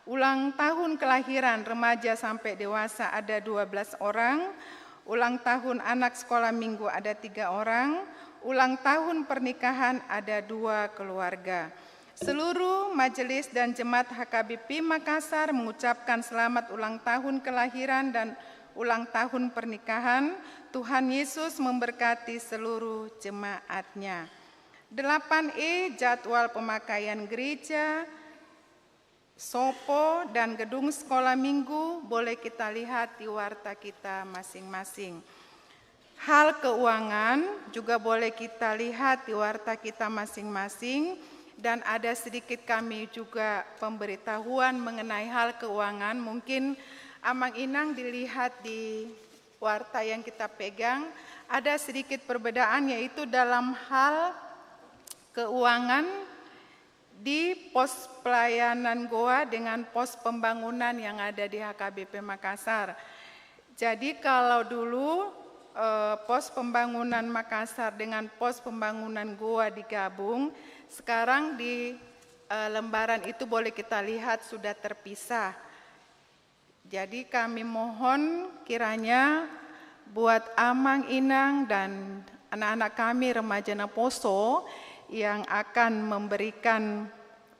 Ulang tahun kelahiran remaja sampai dewasa ada dua belas orang, ulang tahun anak sekolah minggu ada tiga orang, ulang tahun pernikahan ada dua keluarga. Seluruh majelis dan jemaat H K B P Makassar mengucapkan selamat ulang tahun kelahiran dan ulang tahun pernikahan. Tuhan Yesus memberkati seluruh jemaatnya. Delapan E, jadwal pemakaian gereja, sopo, dan gedung sekolah minggu boleh kita lihat di warta kita masing-masing. Hal keuangan juga boleh kita lihat di warta kita masing-masing, dan ada sedikit kami juga pemberitahuan mengenai hal keuangan. Mungkin Amang Inang dilihat di warta yang kita pegang, ada sedikit perbedaan, yaitu dalam hal keuangan di pos pelayanan goa dengan pos pembangunan yang ada di H K B P Makassar. Jadi, kalau dulu, eh, pos pembangunan Makassar dengan pos pembangunan goa digabung, sekarang di, eh, lembaran itu boleh kita lihat sudah terpisah. Jadi, kami mohon kiranya buat Amang Inang dan anak-anak kami remaja naposo yang akan memberikan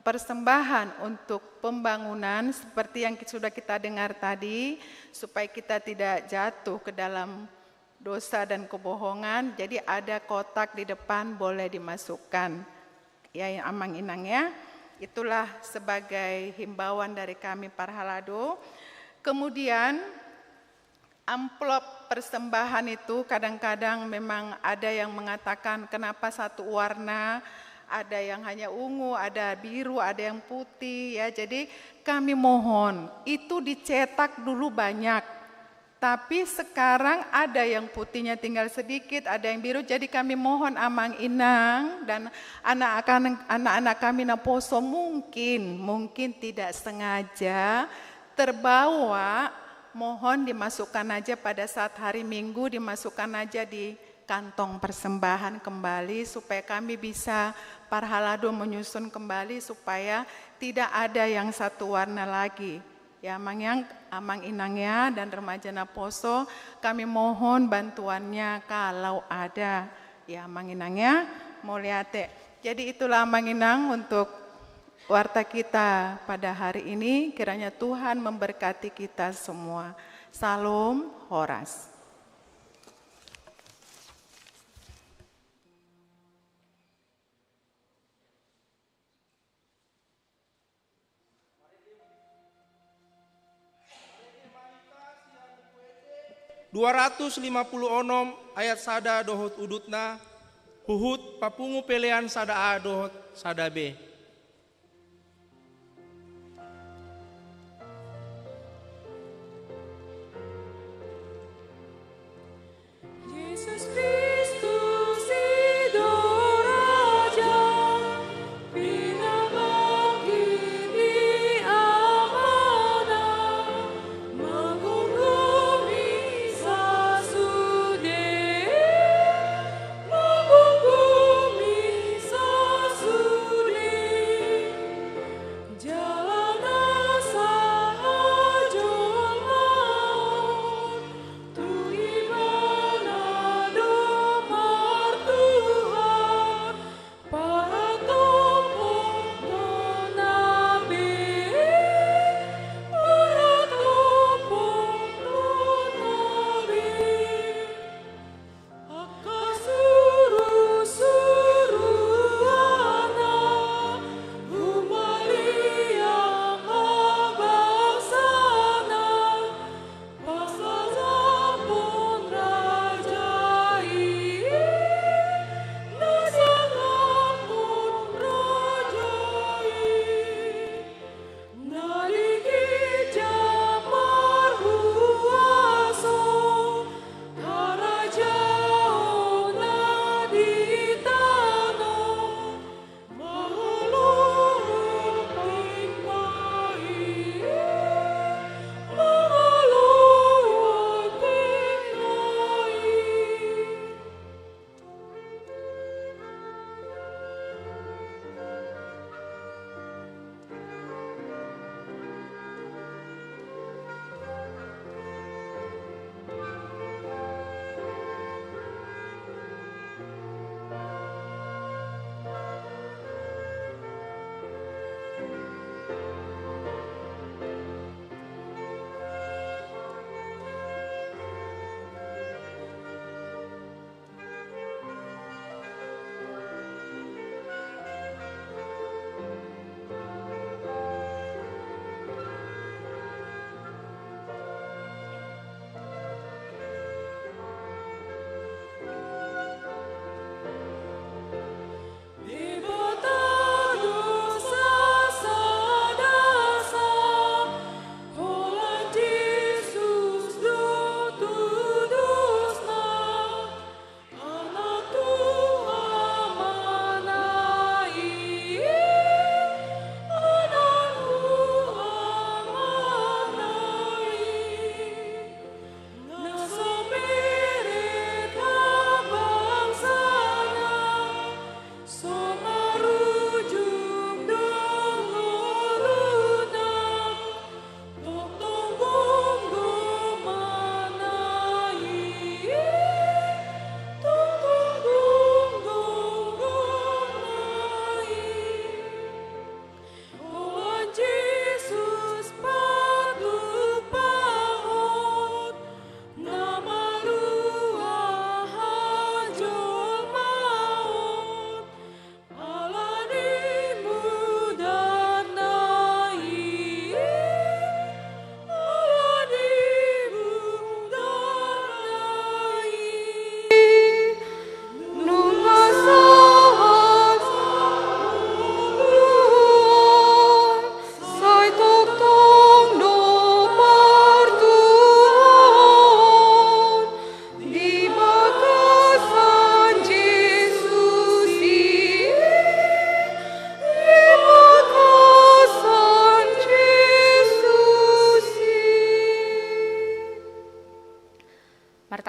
persembahan untuk pembangunan seperti yang sudah kita dengar tadi, supaya kita tidak jatuh ke dalam dosa dan kebohongan. Jadi, ada kotak di depan, boleh dimasukkan. Ya, ya, Amang Inang, ya. Itulah sebagai himbauan dari kami Parhalado. Kemudian, amplop persembahan itu kadang-kadang memang ada yang mengatakan, "Kenapa satu warna?" Ada yang hanya ungu, ada biru, ada yang putih, ya. Jadi, kami mohon, itu dicetak dulu banyak. Tapi sekarang ada yang putihnya tinggal sedikit, ada yang biru. Jadi, kami mohon Amang Inang dan anak-anak, anak-anak kami naposo mungkin, mungkin tidak sengaja terbawa, mohon dimasukkan aja pada saat hari Minggu, dimasukkan aja di kantong persembahan kembali, supaya kami bisa Parhalado menyusun kembali, supaya tidak ada yang satu warna lagi. Ya, Amang Inang, Amang Inang, ya, dan remaja naposo, kami mohon bantuannya kalau ada. Ya, Amang Inang, ya, mauliate. Jadi, itulah, Amang Inang, untuk warta kita pada hari ini. Kiranya Tuhan memberkati kita semua. Salam, horas. Dua ratus lima puluh onom ayat sada dohot udutna, huhut papungu pelean sada A dohot sada B. Jesus Kristus i do Raja, pinamanggi ni Amana, manggomgomi sasude, manggomgomi sasude.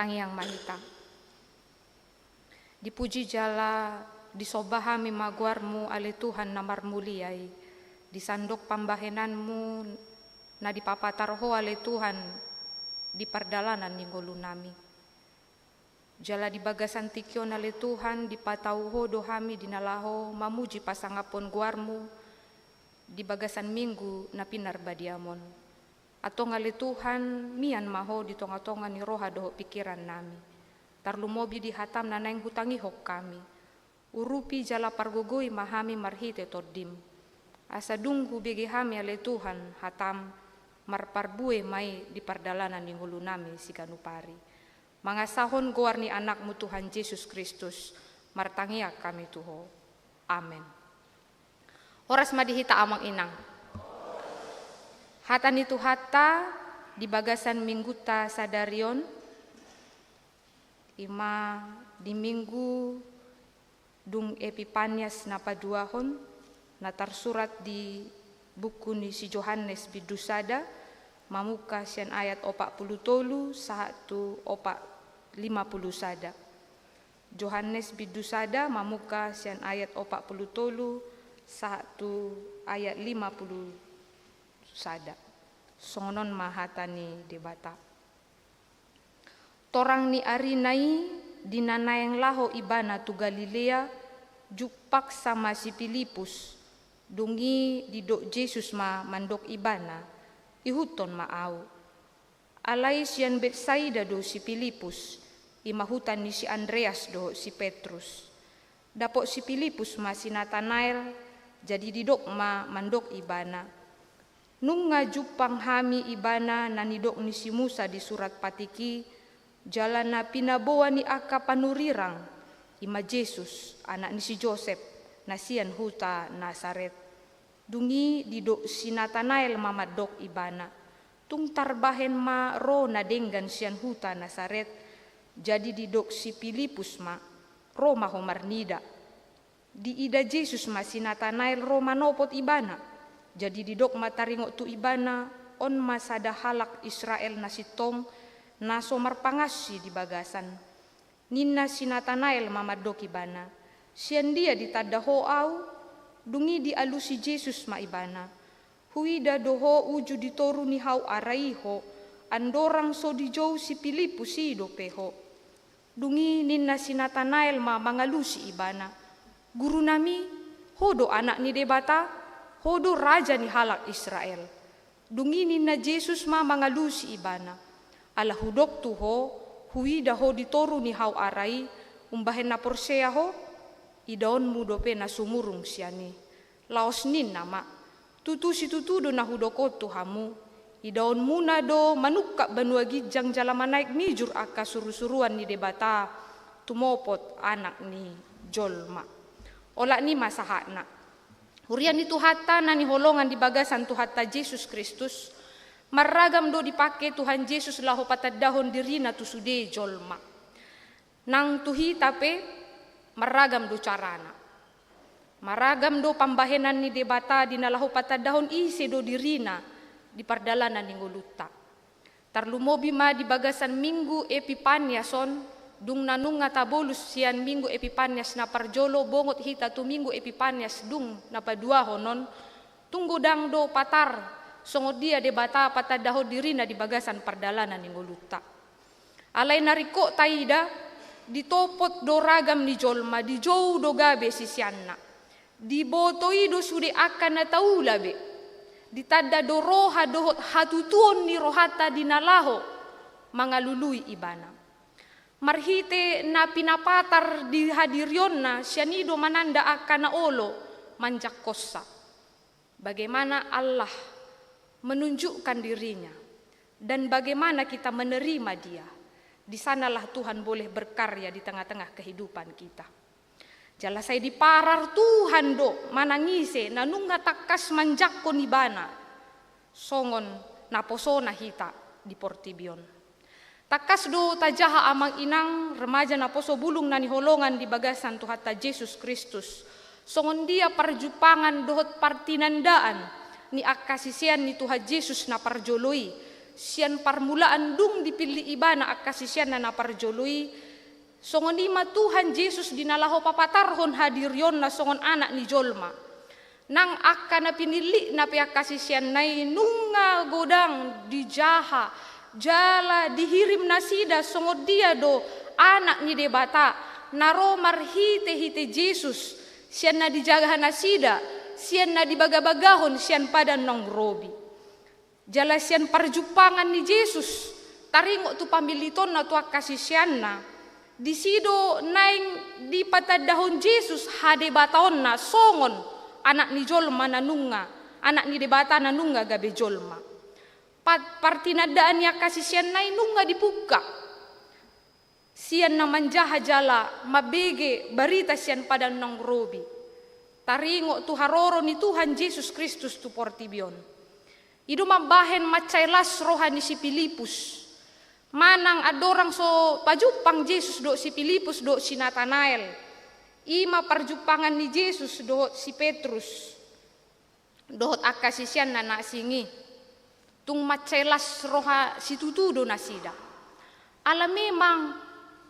Tangiang ma hita. Dipuji jala disomba hami ma goarmu ale Tuhan na marmulia i, di sandok pambahenanmu na dipapatar ho ale Tuhan di pardalanan ni ngolunami. Jala di bagasan tingki on ale Tuhan dipatau ho do hami di na laho mamuji pasangaphon goarmu di bagasan minggu na pinarbadiam on. Antong ale Tuhan, mian ma ho di tonga-tonga ni roha dohot pingkiran nami. Tarlumobi di hatam na naeng hutangihon hami. Urupi jala pargogoi ma hami marhite tondim. Asa dung hubege hami ale Tuhan hatam, marparbue ma i di pardalanan ni ngolunami siganup ari. Mangasahon goar ni Anakmu Tuhan Jesus Kristus, martangiang hami tu ho. Amen. Horas ma di hita amang inang. Hata ni Tuhanta di bagasan minggunta sadari on, ima di minggu dung Epipanias na paduahon, na tarsurat di buku ni si Johannes bindu sada, mamungka sian ayat opat pulu tolu sahat tu opat lima pulu sada. Johannes bindu sada mamungka sian ayat opat pulu tolu sahat tu ayat lima pulu sada. Songon on ma hata ni Debata. Torang ni arina i, di na naeng laho ibana tu Galilea, jumpangsa ma si Pilipus. Dung i didok Jesus ma mandok ibana, ihuthon ma ahu. Alai sian Betsaida do si Pilipus, ima huta ni si Andreas dohot si Petrus. Dapot si Pilipus ma si Natanael, jadi didok ma mandok ibana, nunga jumpang hami ibana na nidok ni si Musa di surat patik i, jala na pinaboa ni angka panurirang, ima Jesus, anak ni si Josep, na sian huta Nasaret. Dung i didok si Natanael ma mandok ibana, tung tarbahen ma ro na denggan sian huta Nasaret. Jadi didok si Pilipus ma, ro ma ho marnida. Diida Jesus ma si Natanael ro manopot ibana. Jadi didok ma taringot tu ibana, on ma sada halak Israel na sintong, na so marpangansi di bagasan. Ninna si Natanael ma mandok ibana, sian dia ditanda ho ahu? Dung i dialusi Jesus ma ibana, huida do ho uju di toru ni hau ara i ho, andorang so dijou si Pilipus i dope ho. Dung i ninna si Natanael ma mangalusi ibana, gurunami, ho do anak ni Debata, ho do raja ni halak Israel. Dung i ninna Jesus ma mangalusi ibana, ala hudok tu ho, huida ho di toru ni hau ara i, umbahen na porsea ho? Idaonmu dope na sumurung sian i. Laos ninna ma, tutu situtu do na hudok on tu hamu, idaonmuna do manungkap banua ginjang jala manaek mijur angka surusuruan ni Debata, tumopot Anak ni Jolma. Olat ni i ma sahatna. Huria ni Tuhanta na hinaholongan di bagasan Tuhanta Jesus Kristus, marragam do dipake Tuhan Jesus laho patandahon dirina tu sude jolma. Nang tu hita pe marragam do carana. Marragam do pambahenan ni Debata di na laho patandahon ise do dirina di pardalanan ni ngolunta. Tarlumobi ma di bagasan minggu Epipanias on, dung na nunga tabolus sian minggu Epipanias na parjolo, bongot hita tu minggu Epipanias dung na paduahon on, tung godang do patar songon dia Debata patandahon dirina di bagasan pardalanan ni ngolunta. Alai na ringkot taida, ditopot do ragam ni jolma, dijou do gabe siseanna. Diboto i do sude angka na taula be. Ditanda do roha dohot hatutuon ni rohanta di na laho mangalului ibana. Marhite na pinapatar di hadirionna, sian i do mananda angka na olo manjangkonsa. Bagaimana Allah menunjukkan dirinya dan bagaimana kita menerima dia, di sanalah Tuhan boleh berkarya di tengah-tengah kehidupan kita. Jala sai diparar Tuhan do manang ise na nunga tangkas manjangkon ibana, songon naposona hita di portibi on. Tangkas do tajaha amang inang remaja naposo bulung na hinaholongan di bagasan Tuhanta Jesus Kristus, songon dia parjumpangan dohot partinandaan ni angka sisean ni Tuhan Jesus na parjolo i, sian parmulaan dung dipillit ibana angka siseanna na parjolo i, songon i ma Tuhan Jesus di na laho papatarhon hadirionna songon Anak ni jolma. Nang angka na pinillitna pe angka siseanna i nunga godang dijaha jala dihirim nasida songon dia do Anak ni Debata na ro marhitehite Jesus, sian na dijaha nasida, sian na dibagabagahon sian padang naung robi. Jala sian parjumpangan ni Jesus taringot tu pamillitonna tu angka siseanna, disi do naeng dipatandahon Jesus hadebataonna songon Anak ni jolma na nunga, Anak ni Debata na nunga gabe jolma. Pa-, partinandaan ni angka siseanna i nunga dipungka sian na manjaha jala mambege barita sian padang naung robi taringot tu haroro ni Tuhan Jesus Kristus tu portibi on. I do mambahen mansai las roha ni si Pilipus manang andorang so pajumpang Jesus dohot si Pilipus dohot si Natanael. I ma parjumpangan ni Jesus dohot si Petrus dohot angka siseanna na asing i. Tung mansai las roha situtu do nasida. Ala memang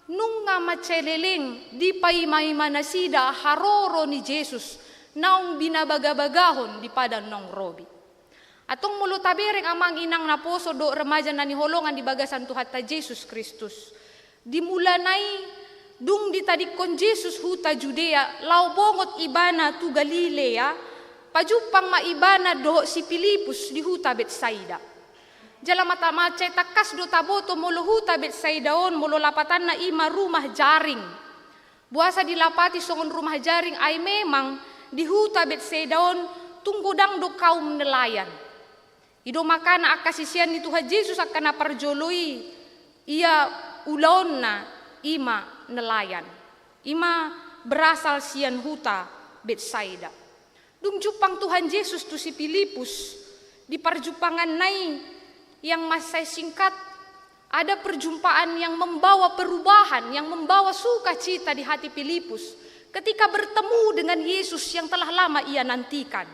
nunga mansai leleng dipaimaima nasida haroro ni Jesus naung binabagabagahon di padang naung robi. Antong molo tabereng amang inang naposo dohot remaja na hinaholongan di bagasan Tuhanta Jesus Kristus, di mulana i dung ditadingkon Jesus huta Judea laho bongot ibana tu Galilea, pajumpang ma ibana dohot si Pilipus di huta Betsaida. Jala mata mansai tangkas do taboto molo huta Betsaida on molo lapatanna i ma rumah jaring. Boasa dilapati songon rumah jaring? Ai memang di huta Betsaida on tung godang do kaum nelayan. I do makana angka sisean ni Tuhan Jesus angka na parjolo i, ia ulaonna i ma nelayan. I ma berasal sian huta Betsaida. Dung jumpang Tuhan Jesus tu si Pilipus di parjumpanganna i yang mansai singkat, ada perjumpaan yang membawa perubahan, yang membawa sukacita di hati Pilipus ketika bertemu dengan Yesus yang telah lama ia nantikan,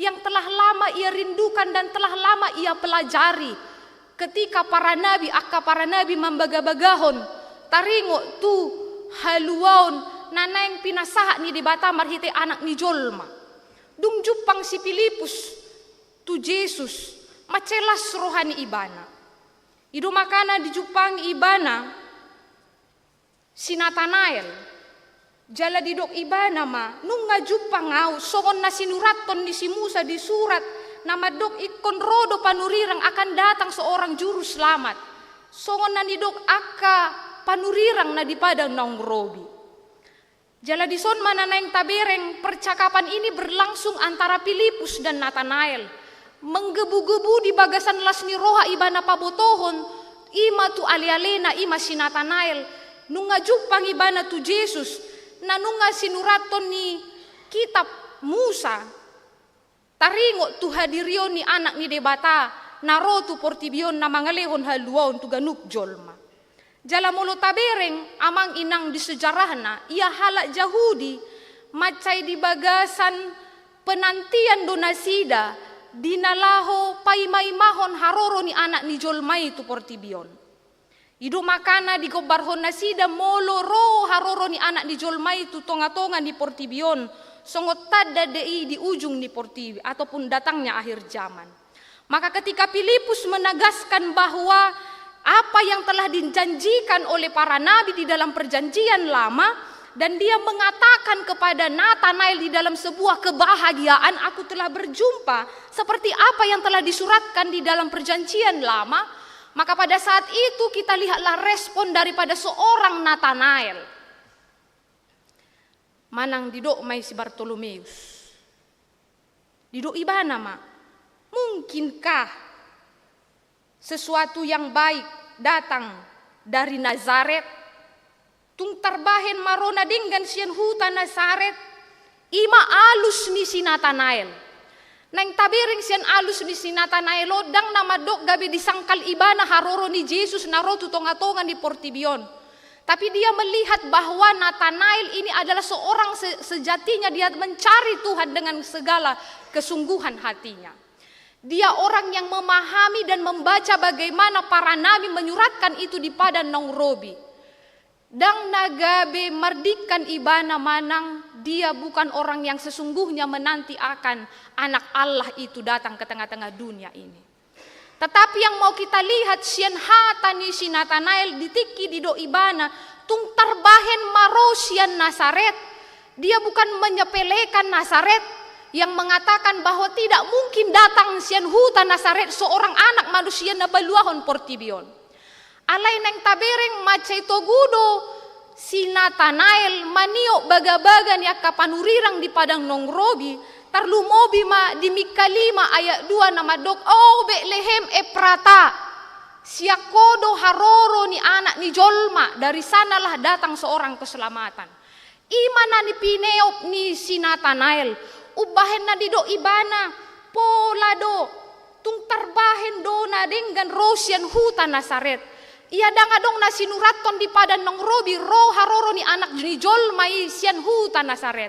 yang telah lama ia rindukan dan telah lama ia pelajari. Ketika para nabi, angka para nabi mambagabagahon taringot tu haluaon na naeng pinasahat ni Debata marhite Anak ni jolma. Dung jumpang si Pilipus tu Jesus, mansai las roha ni ibana. I do makana dijumpang ibana si Natanael. Jala didok ibana ma, nunga jumpang ahu songon na sinurathon ni si Musa di surat na mandok ingkon ro do panurirang, akan datang seorang juru selamat. Songon na nidok angka panurirang na di padang naung robi. Jala dison ma na naeng tabereng percakapan ini berlangsung antara Pilipus dan Natanael. Menggebu-gebu di bagasan las ni roha ibana pabotohon i ma tu alealena i ma si Natanael. Nunga jumpang ibana tu Jesus na nunga sinurathon ni kitab Musa taringot tu hadirion ni Anak ni Debata na ro tu portibi on na mangalehon haluaon tu ganup jolma. Jala molo tabereng amang inang di sejarahna, ia halak Jahudi mansai di bagasan penantian do nasida di na laho paimaimahon haroro ni Anak ni jolma i tu portibi on. I do makana digombarhon nasida molo ro haroro ni Anak ni jolma i tu tongatonga ni portibi on, songon tanda do i di ujung ni portibi ataupun datangnya akhir zaman. Maka ketika Pilipus menegaskan bahwa apa yang telah dijanjikan oleh para nabi di dalam perjanjian lama, dan dia mengatakan kepada Natanael di dalam sebuah kebahagiaan, "Aku telah berjumpa seperti apa yang telah disuratkan di dalam perjanjian lama," maka pada saat itu kita lihatlah respon daripada seorang Natanael. Manang didok ma i si Bartolomeus. Didok ibana ma, "Mungkinkah sesuatu yang baik datang dari Nazaret? Tung tarbahen ma ro na denggan sian huta Nazaret?" I ma alus ni si Natanael. Naeng tabereng sian alus ni si Natanael on, ndang na mandok gabe disangkal ibana haroro ni Jesus na ro tu tongatonga ni portibi on. Tapi dia melihat bahwa Natanael ini adalah seorang se-, sejatinya dia mencari Tuhan dengan segala kesungguhan hatinya. Dia orang yang memahami dan membaca bagaimana para nabi menyuratkan itu di padang naung robi. Ndang na gabe mardingkan ibana manang dia bukan orang yang sesungguhnya menanti akan Anak Allah itu datang ke tengah-tengah dunia ini. Tetapi yang mau kita lihat sian hata ni si Natanael di tingki didok ibana, tung tarbahen ma ro sian Nasaret. Dia bukan menyepelekan Nasaret yang mengatakan bahwa tidak mungkin datang sian huta Nasaret seorang anak manusia na paluahon portibi on. Alai naeng tabereng mansai togu do si Natanael maniop bagabaga ni angka panurirang di padang naung robi, tarlumobi ma di Mikha lima ayat dua na mandok, "O Betlehem Efrata, sian ho do haroro ni Anak ni jolma, dari sanalah datang seorang keselamatan." I ma na nipineop ni si Natanael, umbahen na didok ibana, pola do, tung tarbahen do na denggan ro sian huta Nasaret. Ia ndang adong na sinurathon di padang naung robi ro haroro ni Anak ni jolma i sian huta Nasaret.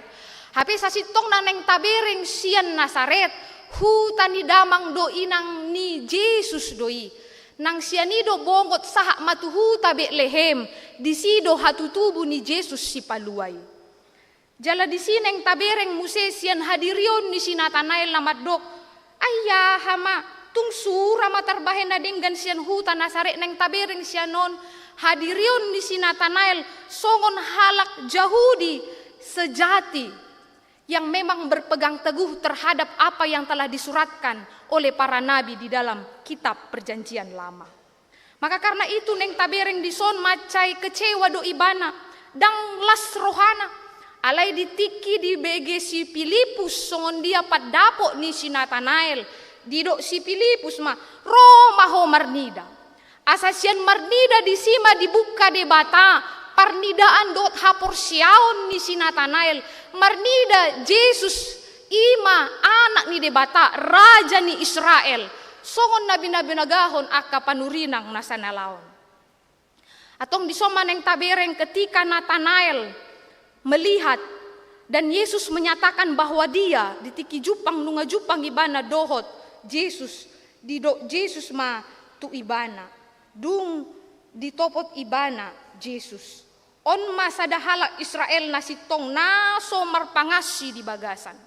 Hape sasintongna naeng tabereng sian Nasaret, huta ni damang do inang ni Jesus do i. Nang sian i do bongot sahat ma tu huta Betlehem, disi do hatutubu ni Jesus Sipalua i. Jala disi naeng tabereng muse sian hadirion ni si Natanael na mandok, "Ai aha ma, tung sura ma tarbahen na denggan sian huta Nasaret?" Naeng tabereng sian on hadirion ni si Natanael songon halak Jahudi sejati yang memang berpegang teguh terhadap apa yang telah disuratkan oleh para nabi di dalam kitab Perjanjian Lama. Maka karena itu naeng tabereng dison mansai kecewa do ibana, ndang las rohana. Alai di tingki dibege si Pilipus songon dia pandapot ni si Natanael, didok si Pilipus ma, "Ro ma ho marnida." Asa sian marnida disi ma dibuka Debata parnidaan dohot haporseaon ni si Natanael, marnida Jesus i ma Anak ni Debata, Raja ni Israel, songon na binabinagahon angka panurirang na sanalaon. Antong dison ma naeng tabereng ketika Natanael melihat dan Yesus menyatakan bahwa dia, di tingki jumpang, nunga jumpang ibana dohot Jesus, didok Jesus ma tu ibana, dung ditopot ibana Jesus, "On ma sada halak Israel na sintong na so marpangansi di bagasan."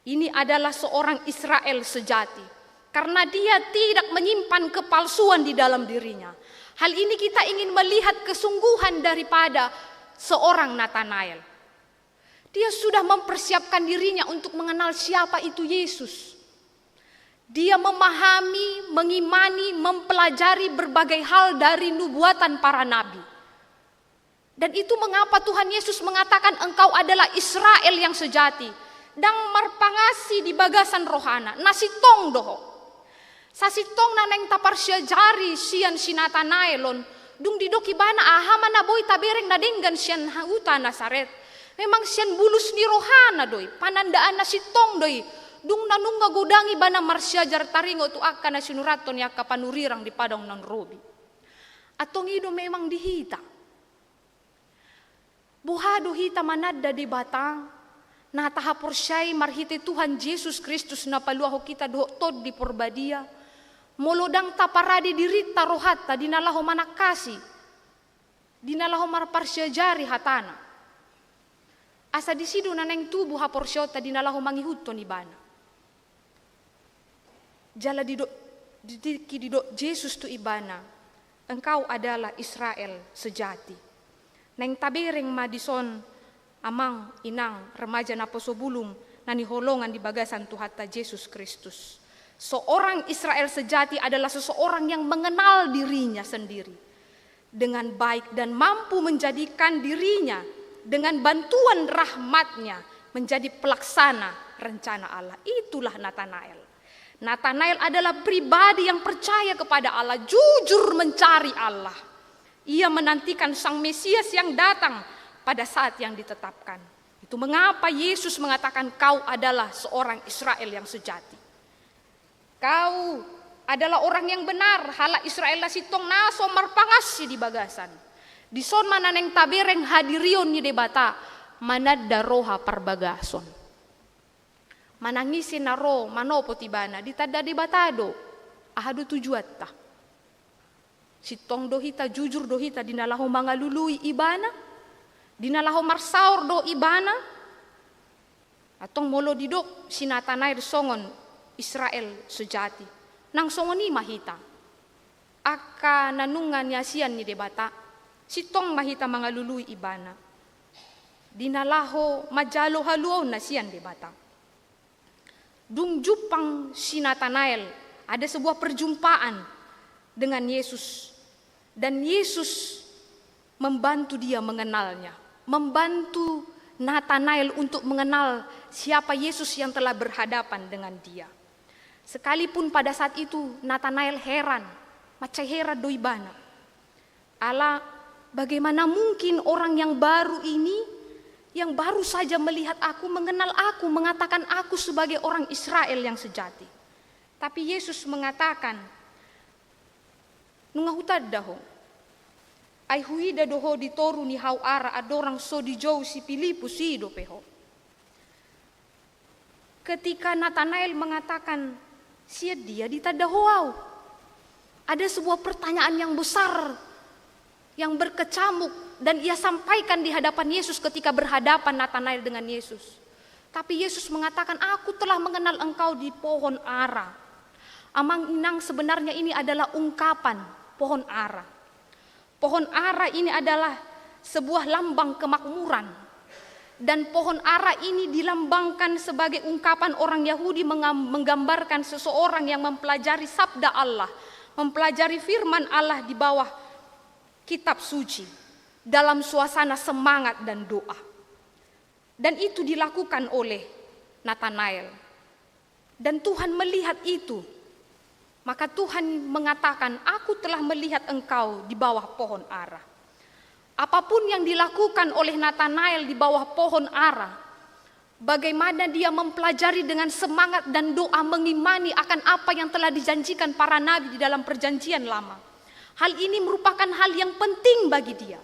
Ini adalah seorang Israel sejati, karena dia tidak menyimpan kepalsuan di dalam dirinya. Hal ini kita ingin melihat kesungguhan daripada seorang Natanael. Dia sudah mempersiapkan dirinya untuk mengenal siapa itu Yesus. Dia memahami, mengimani, mempelajari berbagai hal dari nubuatan para nabi. Dan itu mengapa Tuhan Yesus mengatakan, "Engkau adalah Israel yang sejati." Ndang marpangansi di bagasan rohana, na sintong do ho. Sasintongna naeng taparsiajari sian si Natanael on, dung didok ibana, "Aha ma na boi tabereng na denggan sian huta Nasaret?" Memang sian bulus ni rohana do i, panandaan na sintong do i, dung na nunga godang ibana marsiajar taringot tu angka na sinurathon ni angka panurirang di padang naung robi. Antong i do memang di hita. Boha do hita mananda Debata na tahaporseai marhite Tuhan Jesus Kristus na paluahon hita dohot Tondi Porbadia, molo ndang taparade dirinta rohanta di na laho manangkasi, di na laho marparsiajari hatana. Asa disi do na naeng tubu haporseaonta di na laho mangihuthon ibana. Jala didok, di tingki didok Jesus tu ibana, "Engkau adalah Israel sejati." Naeng tabereng ma dison amang, inang, remaja naposo bulung na hinaholongan di bagasan Tuhanta Jesus Kristus. Seorang Israel sejati adalah seseorang yang mengenal dirinya sendiri dengan baik dan mampu menjadikan dirinya dengan bantuan rahmat-Nya menjadi pelaksana rencana Allah. Itulah Natanael. Natanael adalah pribadi yang percaya kepada Allah, jujur mencari Allah. Ia menantikan Sang Mesias yang datang pada saat yang ditetapkan. Itu mengapa Yesus mengatakan, "Kau adalah seorang Israel yang sejati." Kau adalah orang yang benar, halak Israel na sintong na so marpangansi di bagasan. Dison ma na naeng tabereng hadirion ni Debata mananda roha parbagason. Manang ise na ro manopot ibana, ditanda Debata do aha do tujuanta. Sintong do hita, jujur do hita di na laho mangalului ibana, di na laho marsaor do ibana. Antong molo didok si Natanael songon Israel sejati, nang songon i ma hita. Angka na nunga niasian ni Debata, sintong ma hita mangalului ibana di na laho manjalo haluaon na sian Debata. Dung jumpang si Natanael, ada sebuah perjumpaan dengan Yesus. Dan Yesus membantu dia mengenalnya, membantu Natanael untuk mengenal siapa Yesus yang telah berhadapan dengan dia. Sekalipun pada saat itu Natanael heran, mansai heran do ibana. Ala, bagaimana mungkin orang yang baru ini, yang baru saja melihat aku, mengenal aku, mengatakan aku sebagai orang Israel yang sejati? Tapi Yesus mengatakan, nunga hutanda ho. Ai huida do ho di toru ni hau ara andorang so dijou si Pilipus, i dope ho. Ketika Natanael mengatakan, sian dia ditanda ho au? Ada sebuah pertanyaan yang besar yang berkecamuk dan ia sampaikan di hadapan Yesus ketika berhadapan Natanael dengan Yesus. Tapi Yesus mengatakan, aku telah mengenal engkau di pohon ara. Amang inang, sebenarnya ini adalah ungkapan pohon ara. Pohon ara ini adalah sebuah lambang kemakmuran. Dan pohon ara ini dilambangkan sebagai ungkapan orang Yahudi mengam-, menggambarkan seseorang yang mempelajari sabda Allah, mempelajari firman Allah di bawah kitab suci, dalam suasana semangat dan doa. Dan itu dilakukan oleh Natanael. Dan Tuhan melihat itu. Maka Tuhan mengatakan, aku telah melihat engkau di bawah pohon ara. Apapun yang dilakukan oleh Natanael di bawah pohon ara, bagaimana dia mempelajari dengan semangat dan doa, mengimani akan apa yang telah dijanjikan para nabi di dalam Perjanjian Lama. Hal ini merupakan hal yang penting bagi dia.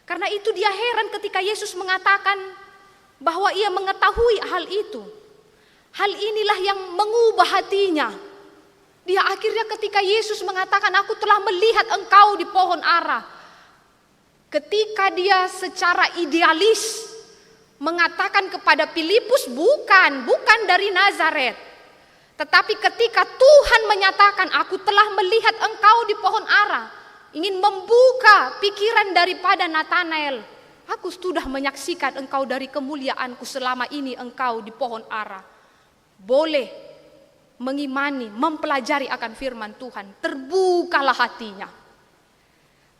Karena itu dia heran ketika Yesus mengatakan bahwa ia mengetahui hal itu. Hal inilah yang mengubah hatinya. Dia akhirnya ketika Yesus mengatakan, aku telah melihat engkau di pohon ara. Ketika dia secara idealis mengatakan kepada Pilipus, bukan, bukan dari Nazaret. Tetapi ketika Tuhan menyatakan, aku telah melihat engkau di pohon ara, ingin membuka pikiran daripada Natanael, aku sudah menyaksikan engkau dari kemuliaanku selama ini engkau di pohon ara. Boleh mengimani, mempelajari akan firman Tuhan, terbukalah hatinya.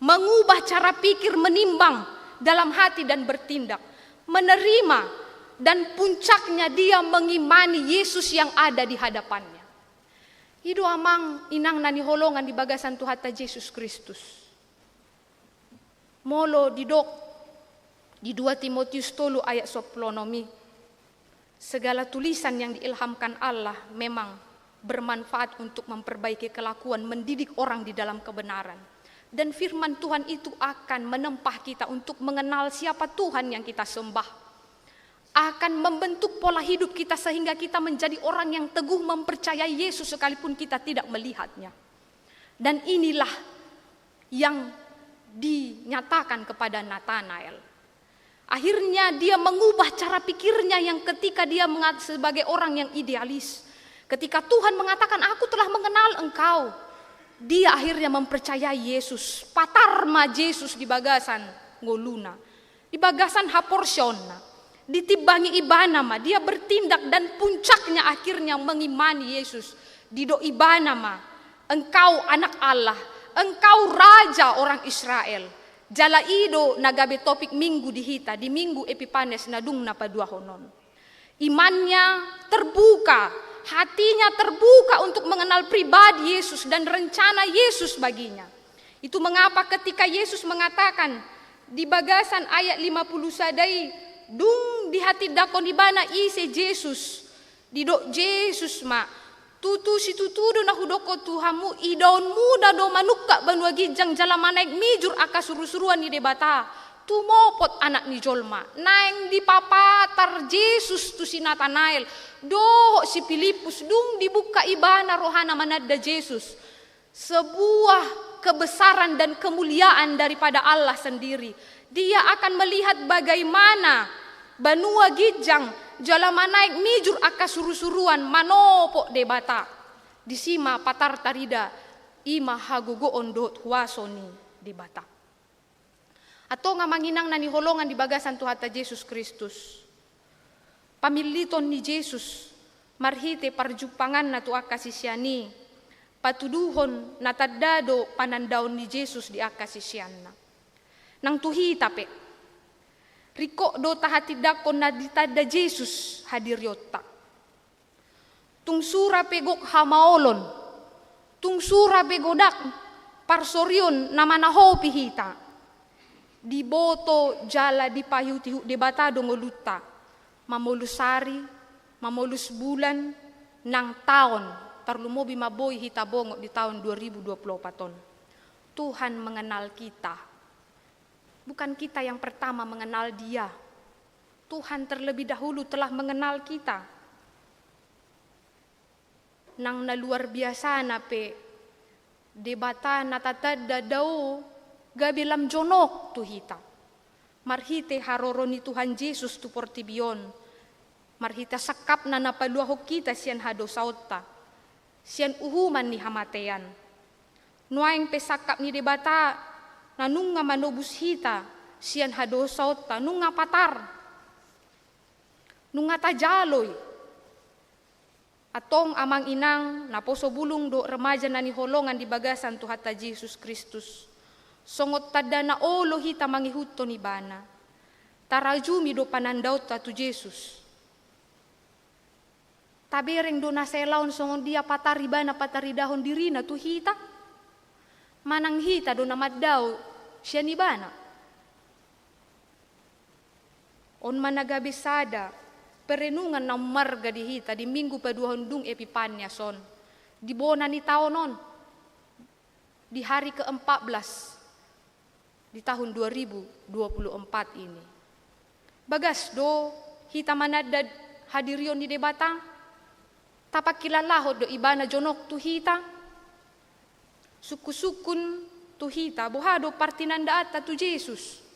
Mengubah cara pikir, menimbang dalam hati dan bertindak. Menerima, dan puncaknya dia mengimani Yesus yang ada di hadapannya. I do amang inang na hinaholongan di bagasan Tuhanta Jesus Kristus. Molo didok di dua Timotius tolu ayat sampulu onom i, segala tulisan yang diilhamkan Allah memang bermanfaat untuk memperbaiki kelakuan, mendidik orang di dalam kebenaran. Dan firman Tuhan itu akan menempa kita untuk mengenal siapa Tuhan yang kita sembah. Akan membentuk pola hidup kita sehingga kita menjadi orang yang teguh mempercayai Yesus sekalipun kita tidak melihatnya. Dan inilah yang dinyatakan kepada Natanael. Akhirnya dia mengubah cara pikirnya yang ketika dia mengat-, sebagai orang yang idealis. Ketika Tuhan mengatakan, aku telah mengenal engkau. Dia akhirnya mempercayai Yesus. Patar ma Jesus di bagasan ngoluna. Di bagasan haporseaonna. Ditimbangi ibana ma, dia bertindak dan puncaknya akhirnya mengimani Yesus. Didok ibana ma, engkau anak Allah, engkau raja orang Israel. Jala i do na gabe topik minggu di hita, di minggu Epifanes na dung na paduahon on. Imannya terbuka, hatinya terbuka untuk mengenal pribadi Yesus dan rencana Yesus baginya. Itu mengapa ketika Yesus mengatakan di bagasan ayat lima puluh sada i, dung dihatindangkon ibana ise Jesus, didok Jesus ma, tutu situtu do na hudok tu hamu, idaon muna do manungkap banua ginjang jala manaek mijur angka surusuruan ni Debata, Tumopot Anak ni jolma, naeng dipapatar Jesus tu si Natanael dohot si Pilippus, dung dibuka ibana rohana mananda Jesus. Sebuah kebesaran dan kemuliaan daripada Allah sendiri. Dia akan melihat bagaimana banua ginjang jala manaek mijur angka surusuruan manopot Debata. Disi ma patar tarida, i ma hagogoon dohot huaso ni Debata. Antong amang inang na hinaholongan di bagasan Tuhanta Jesus Kristus, pamilliton ni Jesus marhite parjumpanganna tu angka sisean i, patuduhon na tanda do panandaon ni Jesus di angka siseanna. Nang tu hita pe, ringkot do tahatindangkon na ditanda Jesus hadirionta. Tung sura pe gok hamaolon, tung sura pe godang parsorion na manahopi hita, diboto jala dipaihutihut Debata do ngolunta, mamolus ari, mamolus bulan, nang taon, tarlumobi ma boi hita bongot di taon dua ribu dua puluh opat on. Tuhan mengenal kita. Bukan kita yang pertama mengenal Dia. Tuhan terlebih dahulu telah mengenal kita. Nang na luar biasana pe, Debata na tatanda dao gabe lam jonok tu hita. Marhite haroro ni Tuhan Jesus tu portibi on, marhite sangkapna na paluahon hita sian hadosaonta, sian uhuman ni hamatean. Nuaeng pe sangkap ni Debata na nunga manobus hita sian hadosaonta, nunga patar, nunga tajalo i. Antong amang inang, naposo bulung dohot remaja na hinaholongan di bagasan Tuhanta Jesus Kristus, songon tanda na olo hita mangihuthon Ibana, tarajumi do panandaonta tu Jesus. Tabereng do na saelaon songon dia patar Ibana pataridahon dirina tu hita? Manang hita do na mandao sian Ibana? On ma na gabe sada perenungan na ummarga di hita di Minggu paduahon dung Epipanias on, di bona ni taon on, di hari keempat belas di tahun dua ribu dua puluh empat ini. Bagas do hita mananda hadirion ni Debata? Tapangkilalahon do Ibana jonok tu hita? Sungkunsungkun tu hita, boha do partinandaanta tu Jesus?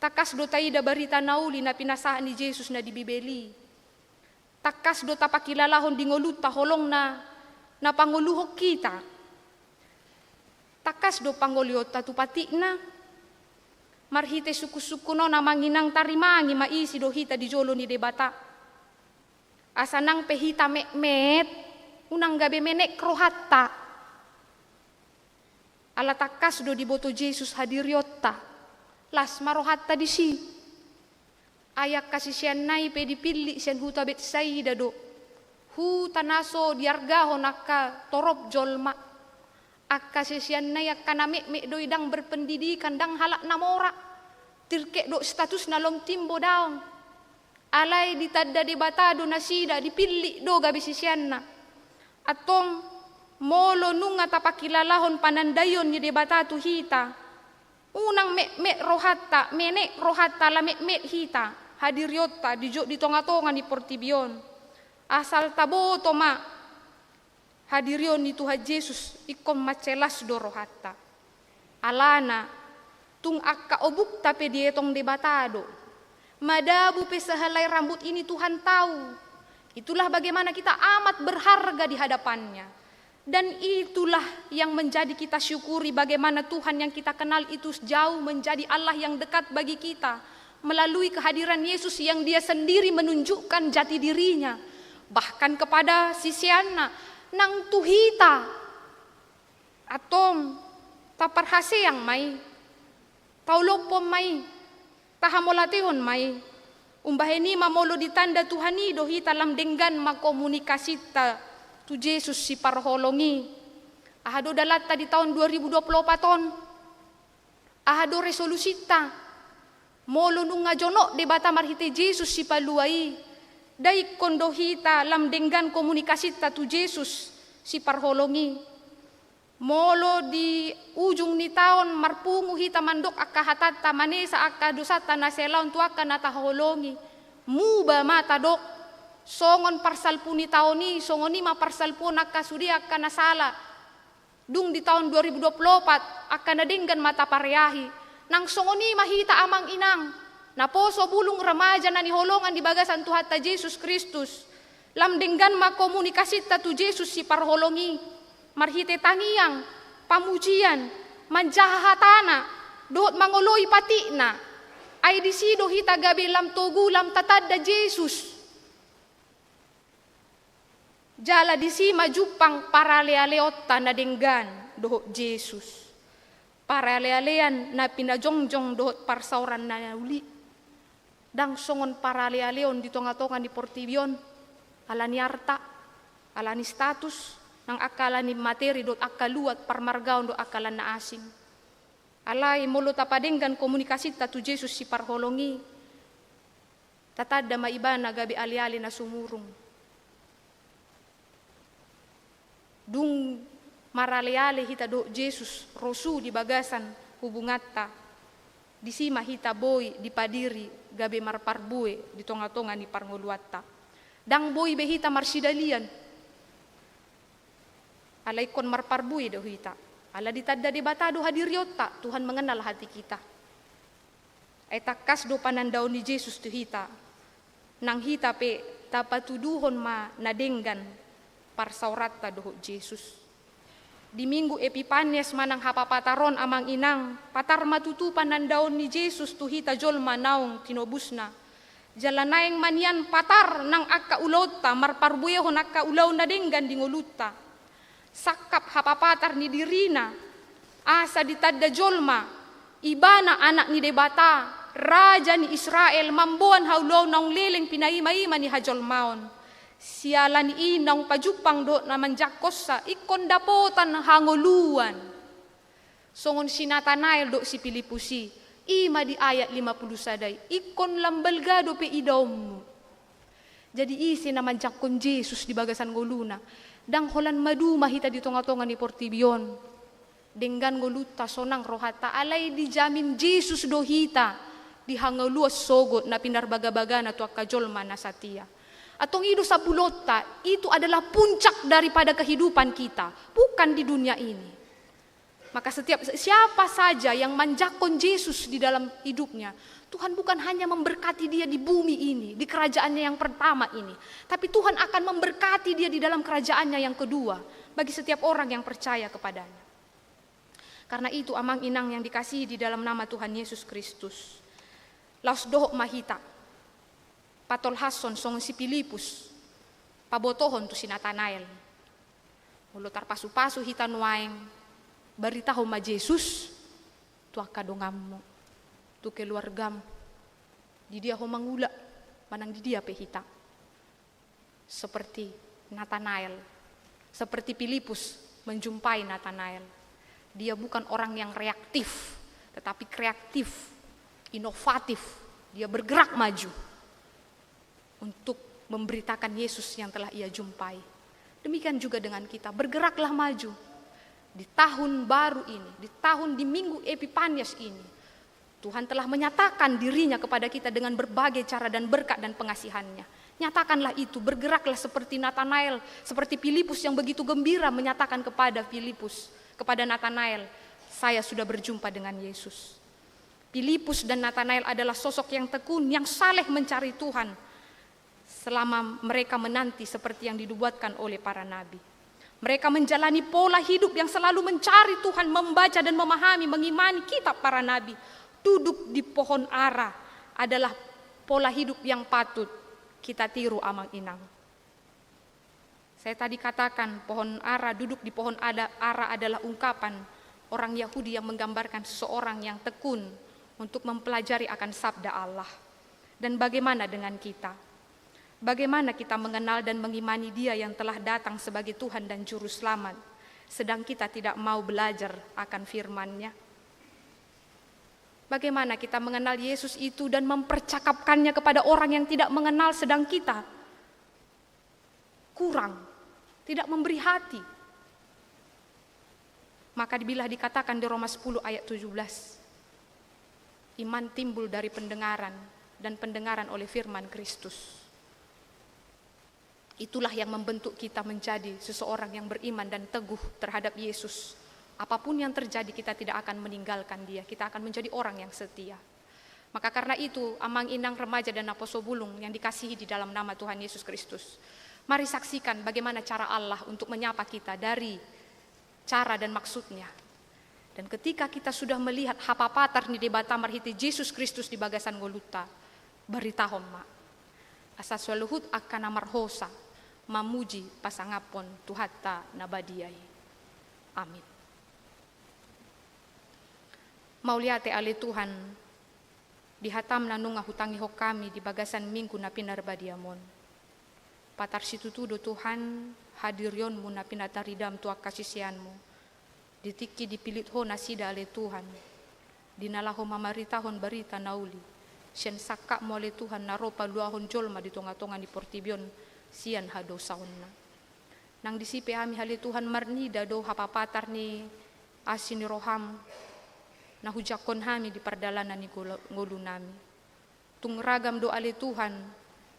Tangkas do taida barita na uli na pinasahat ni Jesus na di Bibel i. Tangkas do tapangkilalahon di ngolunta holongna na pangoluhon hita. Tangkas do pangolionta tu patikna. Marhite sungkunsungkun on amang inang, tarimangi ma isi do hita di jolo ni Debata. Asa nang pe hita metmet, unang gabe menek rohanta. Ala tangkas do diboto Jesus hadirionta, las ma rohanta disi. Ai angka siseanna i pe dipillit sian huta Betsaida do, huta na so diargahon angka torop jolma. Angka siseanna i angka na metmet do i, ndang berpendidikan, ndang halak na mora, tingkos do statusna, lam timbo daong. Alai ditanda Debata do nasida, dipillit do gabe siseanna. Antong molo nunga tapangkilalahon panandaion ni Debata tu hita, unang metmet rohanta, menek rohanta, ala metmet hita hadirionta di jo-, di tongatonga ni portibi on. Asal taboto ma hadirion ni Tuhan Jesus, ingkon mansai las do rohanta. Alana, tung angka obukta pe dietong Debata do. Madabu pe sehelai rambut ini Tuhan tahu. Itulah bagaimana kita amat berharga di hadapan-Nya. Dan itulah yang menjadi kita syukuri, bagaimana Tuhan yang kita kenal itu jauh menjadi Allah yang dekat bagi kita melalui kehadiran Yesus yang Dia sendiri menunjukkan jati diri-Nya, bahkan kepada siseanna. Nang tu hita, antong taparhaseang ma i, taolophon ma i, tahamauliatehon ma i. Umbahen i ma molo ditanda Tuhan i do hita, lam denggan ma komunikasinta tu Jesus Siparholong i. Aha do dalanta di taon dua ribu dua puluh opat on? Aha do resolusinta? Molo nunga jonok Debata marhite Jesus Sipalua i, ndai ingkon do hita lam denggan komunikasinta tu Jesus Siparholong i. Molo di ujung ni taon marpungu hita mandok angka hatanta, manesa angka dosanta na sai ulaon tu angka na taholongi, muba ma tadok, songon parsalpu ni taon i, songon i ma parsalpuon angka sude angka na sala. Dung di taon dua ribu dua puluh opat, angka na denggan ma tapareahi. Nang songon i ma hita amang inang, naposo bulung remaja na hinaholongan di bagasan Tuhanta Jesus Kristus. Lam denggan ma komunikasinta tu Jesus Siparholong i, marhite tangiang, pamujian, manjaha hatana, dohot mangoloi patikna. Ai disi do hita gabe lam togu, lam tatanda Jesus. Jala disi ma jumpang paralealeonta na denggan dohot Jesus. Paralealean na pinajongjong dohot parsaoran na uli. Ndang songon paralealeon di tongatonga ni portibi on, ala ni arta, ala ni status, nang angka ala ni materi dohot angka luat parmargaon dohot angka lan na asing. Alai molo tapadenggan komunikasinta tu Jesus Siparholong i, tatanda ma ibana gabe aleale na sumurung. Dung maraleale hita dohot Jesus, rosu di bagasan hubunganta, disi ma hita boi dipadiri gabe marparbue di tongatonga ni parngoluanta. Ndang boi be hita marsidalian. Ala ingkon marparbue do hita. Ala ditanda Debata do hadirionta, Tuhan mengenal hati kita. Ai tangkas do panandaon ni Jesus tu hita. Nang hita pe tapatuduhon ma na denggan parsaoranta dohot Jesus. Di Minggu Epipanias manang Hapapatar on amang inang, patar ma tutu panandaon ni Jesus tu hita jolma naung tinobusna. Jala naeng ma nian patar nang angka ulaonta, marparbuehon angka ulaon na denggan di ngolunta. Sangkap hapapatar ni dirina, asa ditanda jolma, ibana Anak ni Debata, Raja ni Israel, mamboan hauluaon naung leleng pinaimaima ni hajolmaon. Siala ni i naung pajumpang dohot na manjangkonsa ingkon dapotan hangoluan. Songon si Natanael dohot si Pilipus i, i ma di ayat lima puluh sada i, ingkon lam balga dope idaonmu. Jadi ise na manjangkon Jesus di bagasan ngoluna? Ndang holan maduma hita di tongatonga ni portibi on. Denggan ngolunta, sonang rohanta, alai dijamin Jesus do hita di hangoluan sogot na pinarbagabagana tu angka jolma na satia. Antong i do sabulonta, itu adalah puncak daripada kehidupan kita, bukan di dunia ini. Maka setiap siapa saja yang manjangkon Jesus di dalam hidupnya, Tuhan bukan hanya memberkati dia di bumi ini, di kerajaannya yang pertama ini, tapi Tuhan akan memberkati dia di dalam kerajaannya yang kedua, bagi setiap orang yang percaya kepadanya. Karena itu, amang inang yang dikasihi di dalam nama Tuhan Yesus Kristus, laos dohot ma hita patolhashon songon si Pilipus, pabotohon tu si Natanael. Molo tarpasupasu hita nuaeng, baritahon ma Jesus tu angka donganmu, tu keluargam, di dia ho mangula, manang di dia pe hita. Seperti Natanael, seperti Pilipus menjumpai Natanael. Dia bukan orang yang reaktif, tetapi kreatif, inovatif. Dia bergerak maju untuk memberitakan Yesus yang telah ia jumpai. Demikian juga dengan kita, bergeraklah maju. Di tahun baru ini, di tahun, di Minggu Epipanias ini, Tuhan telah menyatakan dirinya kepada kita dengan berbagai cara dan berkat dan pengasihannya. Nyatakanlah itu, bergeraklah seperti Natanael, seperti Pilipus yang begitu gembira menyatakan kepada Pilipus, kepada Natanael, "Saya sudah berjumpa dengan Yesus." Pilipus dan Natanael adalah sosok yang tekun, yang saleh mencari Tuhan selama mereka menanti seperti yang dinubuatkan oleh para nabi. Mereka menjalani pola hidup yang selalu mencari Tuhan, membaca dan memahami, mengimani kitab para nabi. Duduk di pohon ara adalah pola hidup yang patut kita tiru, amang inang. Saya tadi katakan pohon ara, duduk di pohon ada, ara adalah ungkapan orang Yahudi yang menggambarkan seseorang yang tekun untuk mempelajari akan sabda Allah. Dan bagaimana dengan kita? Bagaimana kita mengenal dan mengimani Dia yang telah datang sebagai Tuhan dan Juru Selamat, sedang kita tidak mau belajar akan firman-Nya? Bagaimana kita mengenal Yesus itu dan mempercakapkannya kepada orang yang tidak mengenal, sedang kita kurang, tidak memberi hati? Maka dibilah dikatakan di Roma sepuluh ayat tujuh belas, iman timbul dari pendengaran, dan pendengaran oleh firman Kristus. Itulah yang membentuk kita menjadi seseorang yang beriman dan teguh terhadap Yesus. Apapun yang terjadi, kita tidak akan meninggalkan Dia. Kita akan menjadi orang yang setia. Maka karena itu, amang inang, remaja dan naposo bulung yang dikasihi di dalam nama Tuhan Yesus Kristus, mari saksikan bagaimana cara Allah untuk menyapa kita dari cara dan maksudnya. Dan ketika kita sudah melihat hapapatar ni Debata marhite Jesus Kristus di bagasan ngolunta, baritahon ma, asa saluhut angka na marhosa mamuji pasangaphon Tuhanta na badia i. Amin. Mauliate ale Tuhan, di hatam na nunga hutangihon hami di bagasan Minggu na pinarbadiam on. Patar situtu do Tuhan hadirionmu na pinataridam tu angka siseanmu, di tingki dipilit Ho nasida ale Tuhan, di na laho mamaritahon barita na uli sian sangkapmu ale Tuhan, na ro paluahon jolma di tongatonga ni portibi on sian hadosaonna. Nang disi pe hami ale Tuhan marnida do hapapatar ni asi ni roham na hujangkon hami di pardalanan ni golo-, ngolunami. Tung ragam do ale Tuhan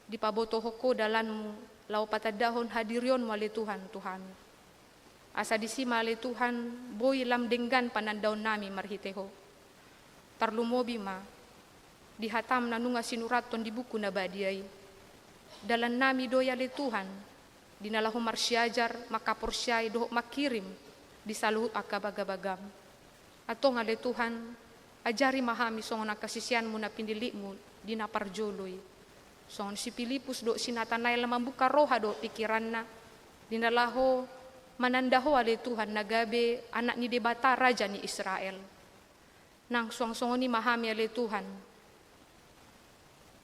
dipabotohon Ho dalanmu laho patandahon hadirionmu ale Tuhan tu hami. Asa disi ma ale Tuhan boi lam denggan panandaonnami marhite Ho. Tarlumobi ma di hatam na nunga sinurathon di buku na badia i. Dalannami do i ale Tuhan, di na laho marsiajar, mangkaporseai dohot mangkirim di saluhut angka bagabagam. Antong ale Tuhan, ajari ma hami songon angka siseanmu na pinillitmu di na parjolo i. Songon si Pilipus dohot si Natanael na mambuka roha dohot pingkiranna, di na laho mananda Ho ale Tuhan na gabe Anak ni Debata, Raja ni Israel. Nang suang songon i ma hami ale Tuhan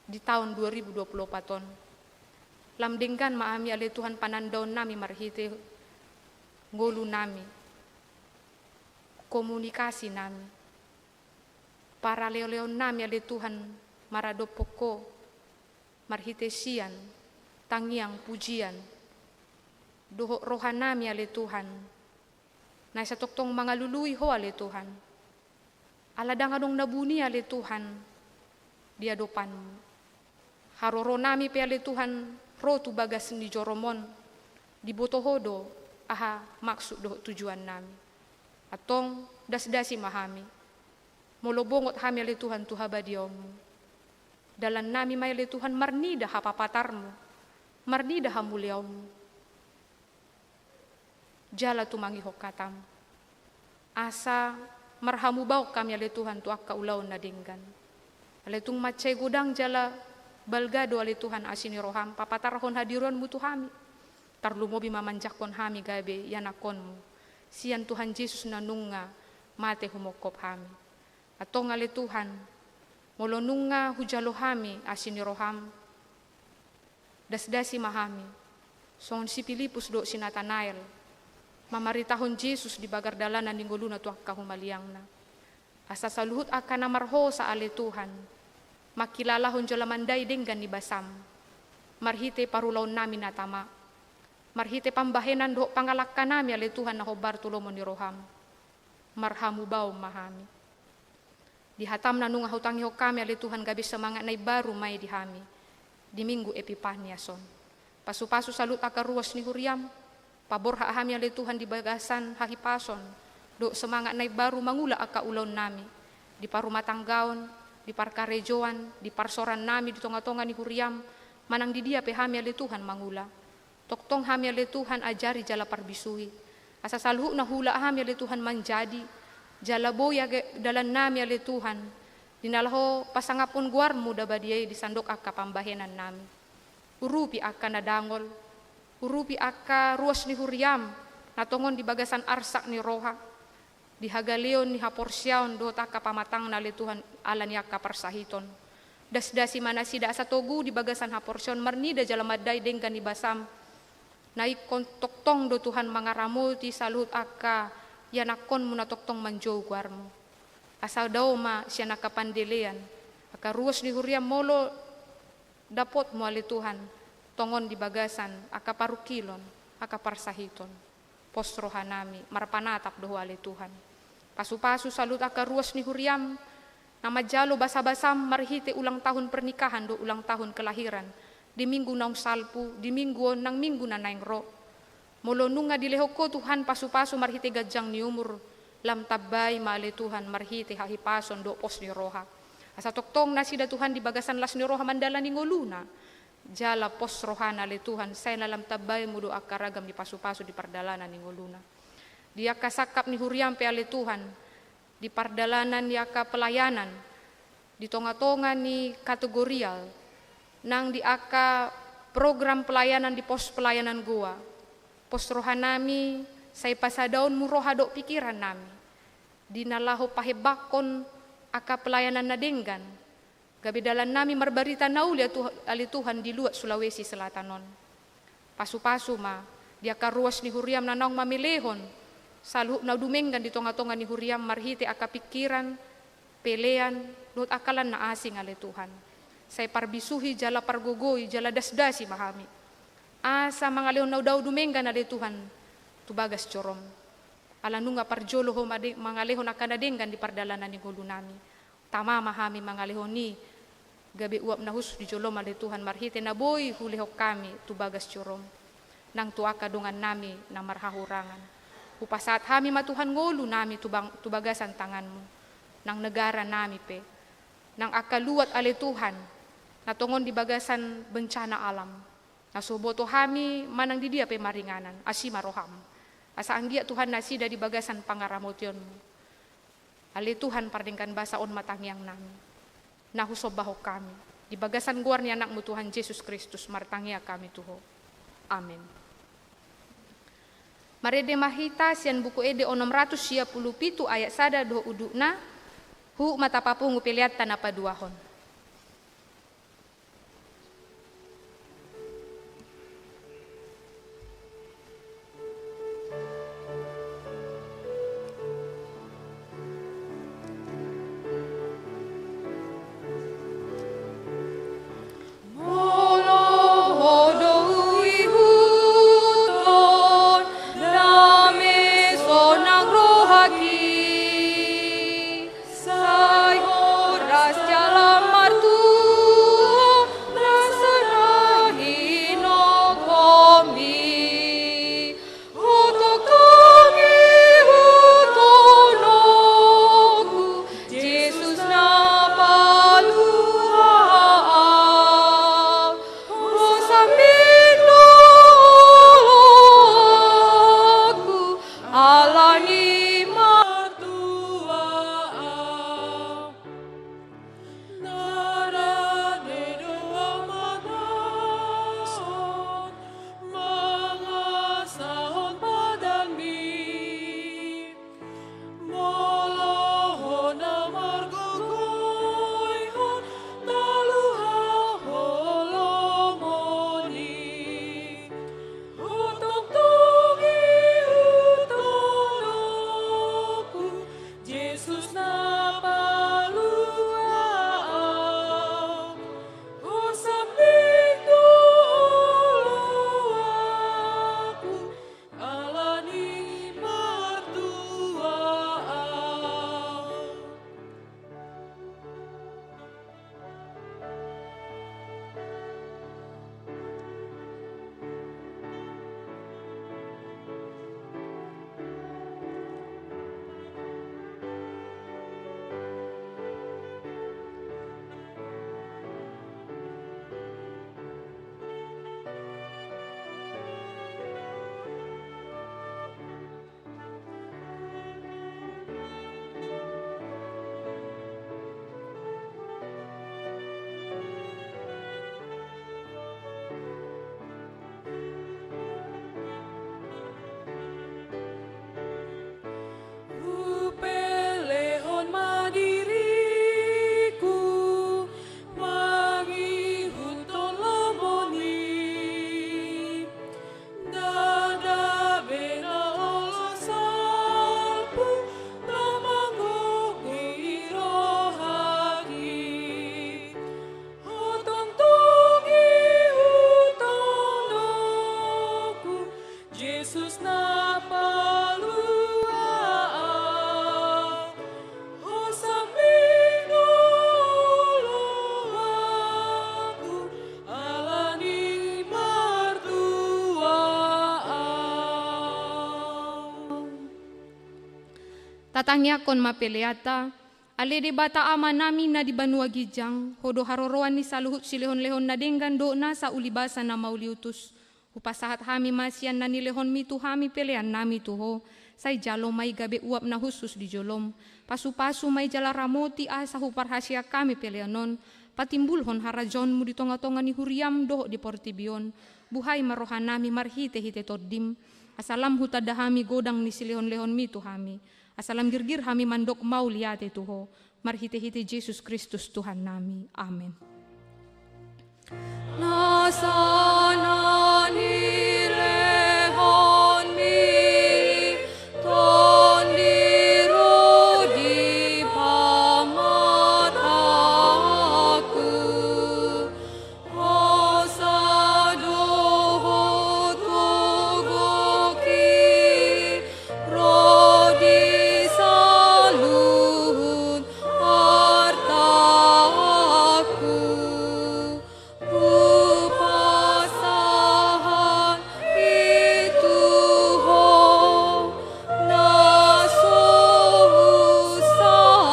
di taon dua ribu dua puluh opat on. Lam denggan ma hami ale Tuhan panandaonnami marhite ngolunami, komunikasinami, paraleoleonnami ale Tuhan maradophon Ho marhite sian tangiang, pujian, dohot rohanami ale Tuhan na satongtong mangalului Ho ale Tuhan. Ala ndang adong na buni ale Tuhan di adopanmu. Haroronami pe ale Tuhan ro tu bagas ni jorom on, diboto Ho do aha maksud dohot tujuannami. Antong dasdasi ma hami molo bongot hami ale Tuhan tu habadiaonmu. Dalannami ma i ale Tuhan marnida hapapatarmu, marnida hamuliaonmu, jala tumangihon hatam. Asa marhamubaon hami ale Tuhan tu angka ulaon na denggan. Alai tung mansai godang jala balga do ale Tuhan asi ni roham papatarhon hadirionmu tu hami. Tarlumobi ma manjangkon hami gabe ianakkonmu sian Tuhan Jesus na nunga mate humongkop hami. Antong ale Tuhan, molo nunga hujalo hami asi ni roham, dasdasi ma hami songon si Pilipus dohot si Natanael mamaritahon Jesus di bagas dalanan ni ngoluna tu angka humaliangna. Asa saluhut angka na marhosa ale Tuhan mangkilalahon jala mandai denggan ni basam marhite parulaonnami na tama, marhite pambahenan dohot pangalangkanami ale Tuhan na hombar tu lomo ni roham. Marhamubaon ma hami. Di hatam na nunga hutangihon hami ale Tuhan gabe semangat na imbaru ma i di hami di Minggu Epipanias on. Pasupasu saluhut angka ruas ni huriam, paborhat hami ale Tuhan di bagasan hahipason dohot semangat na imbaru mangula angka ulaonnami di parumatanggaon, di parkarejoan, di parsorannami di tongatonga ni huriam, manang di dia pe hami ale Tuhan mangula. Tongtong hami ale Tuhan ajari jala parbisui, asa saluhutna huula hami ale Tuhan manjadi jala boi age dalannami ale Tuhan di na laho pasangaphon goarmu na badia i di sandok angka pambahenannami. Urupi angka na dangol, urupi angka ruas ni huriam na tongon di bagasan arsak ni roha, di hagaleon ni haporseaon dohot angka pamatangna ale Tuhan ala ni angka parsahiton. Dasdasi ma nasida asa togu di bagasan haporseaon marnida jala mandai denggan ni basam. Na ingkon tongtong do Tuhan mangaramoti saluhut angka ianakkonmu na tongtong manjou goarmu. Asa dao ma sian angka pandelean, angka ruas ni huriam molo dapotmu ale Tuhan tongon di bagasan angka parungkilon, angka parsahiton. Pos rohanami marpanatap do Ho ale Tuhan. Pasu-pasu saluhut angka ruas ni huriam na manjalo basa-basam marhite ulang tahun pernikahan dohot ulang tahun kelahiran di minggu naung salpu, di minggu on nang minggu na naeng ro. Molo nunga dilehon Ho Tuhan pasu-pasu marhite ganjang ni umur, lam tambai ma ale Tuhan marhite hahipason dohot pos ni roha. Asa tongtong nasida Tuhan di bagasan las ni roha mandalani ngoluna. Jala pos rohana ale Tuhan, sai na lam tambai Mu do angka ragam ni pasu-pasu di pardalanan ni ngoluna. Di angka sangkap ni huriam pe ale Tuhan, di pardalanan ni angka pelayanan, di tonga-tonga ni kategorial, nang di angka program pelayanan di pos pelayanan Goa. Pos rohanami, sai pasadaonMu roha dohot pikirannami. Di na laho pahembangkon angka pelayanan na denggan, gabe dalannami marbarita na uli ale Tuh-, ale Tuhan di luat Sulawesi Selatan on. Pasu-pasu ma, di angka ruas ni huriam na naung mamelehon, saluhut na dumenggan di tonga-tonga ni huriam marhite angka pikiran, pelean, dohot angka lan na asing ale Tuhan. Sai parbisuhi jala pargogoi jala dasdasi ma hami. Asa mangalehon na dao dumenggan ale Tuhan, tu bagas joroM. Ala nunga parjolo Ho made-, mangalehon angka na denggan di pardalanan ni ngolunami. Tama ma hami mangalehon i, gabe uap na hushus di joloM ale Tuhan marhite na boi hulehon hami tu bagas joroM. Nang tu angka dongannami na marhahurangan. Hupasahat hami ma Tuhan ngolunami tu bang-, tu bagasan tanganMu. Nang negaranami pe. Nang angka luat ale Tuhan, na tongon di bagasan bencana alam. Na so huboto hami manang di dia pe maringanan, asi ma rohaM. Asa anggiat Tuhan nasida di bagasan pangaramotionMu. Ale Tuhan pardenggan basa on ma tangiangnami. Na husombahon hami. Di bagasan goar ni AnakMu Tuhan Jesus Kristus martangiang hami tu Ho. Amen. Marende ma hita sian Buku Ende onom ratus sia pulu pitu ayat sada dohot udutna, huhut ma tapapungu peleanta na paduahon. Molo Ho do huihuthon dame sonang rohangki, sai horas jala Tatangiangkon ma peleanta. Ale Debata Amanami na di banua ginjang, Ho do haroroan ni saluhut silehonlehon na denggan dohot nasa ulibasa na mauliutus. Hupasahat hami ma sian na nilehonMi tu hami peleannami tu Ho, sai jalo ma i gabe uap na hushus di joloM. Pasupasu ma i jala ramoti asa huparhaseang hami pelean on, patimbulhon harajaonMu di tongatonga ni huriaM dohot di portibi on. Buhai ma rohanami marhitehite TondiM, asa lam hutanda hami godang ni silehonlehonMi tu hami, asa lam girgir hami mandok mauliate tu Ho, marhitehite Jesus Kristus Tuhannami. Amen. Nasa na nilehonMi, Tondi ro di pamatangku, hosa dohot gogoki ro di saluhut artaku. Hupasahat i tu Ho, na so husatongku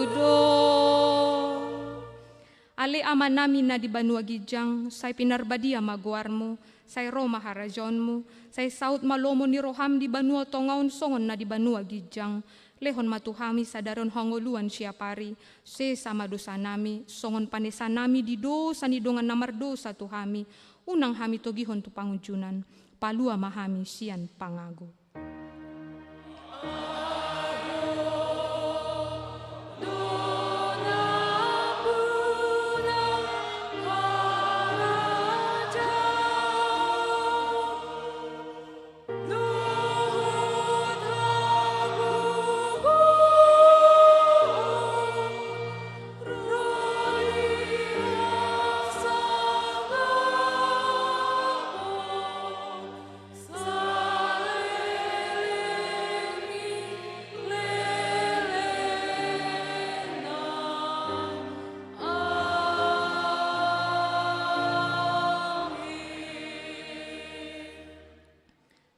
do. Ale Amanami na di banua ginjang, sai pinarbadia ma goarMu, sai ro ma harajaonMu, sai saut ma lomo ni rohaM di banua tonga on songon na di banua ginjang. Lehon ma tu hami sadari on hangoluan siapari, sesa ma dosanami, songon panesanami di dosa ni dongan na mardosa tu hami, unang hami togihon tu pangunjunan, palua ma hami sian pangago.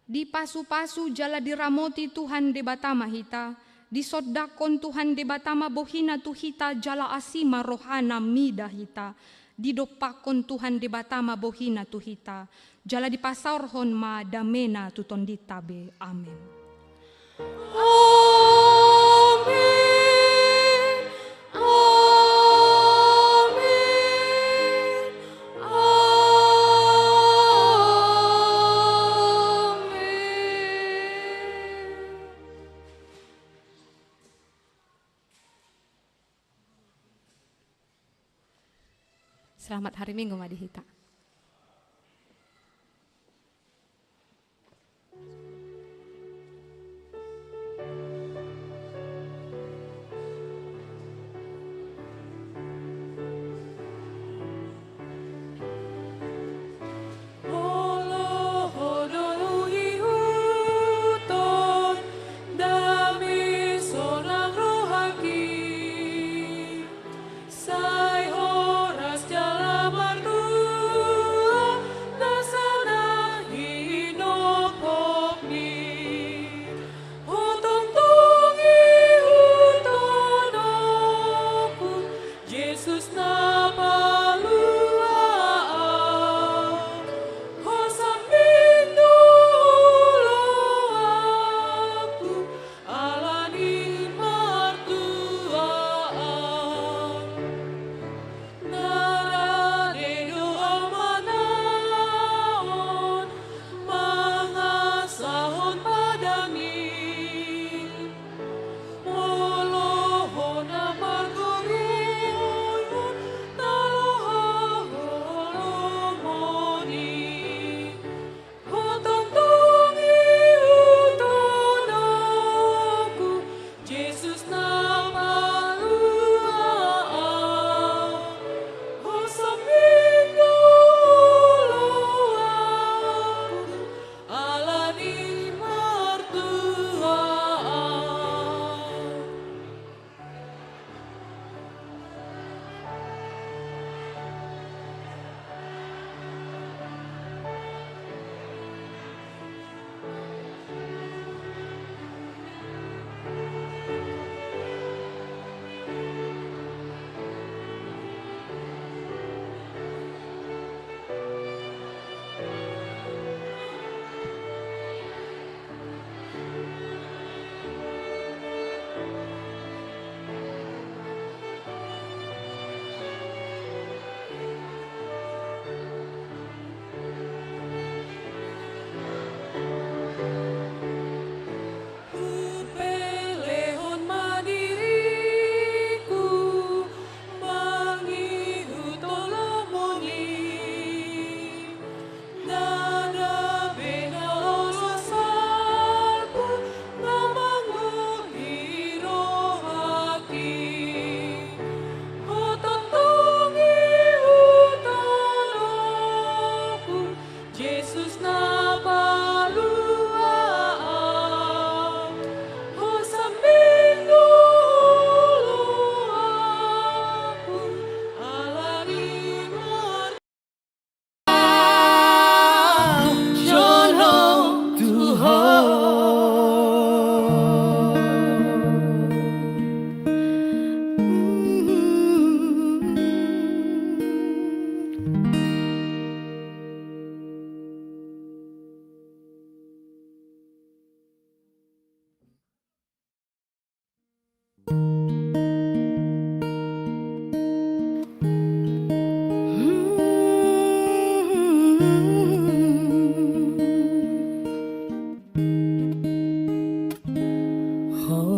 Dipasupasu jala diramoti Tuhan Debata ma hita, disondangkon Tuhan Debata ma bohiNa tu hita jala asi ma rohaNa mida hita, didompakkon Tuhan Debata ma bohiNa tu hita, jala dipasaorhon ma dameNa tu tondinta be. Amen. Amen. Amen. Amen. Selamat hari Minggu ma di hita.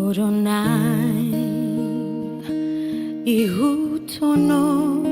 Modom nai ihuthon on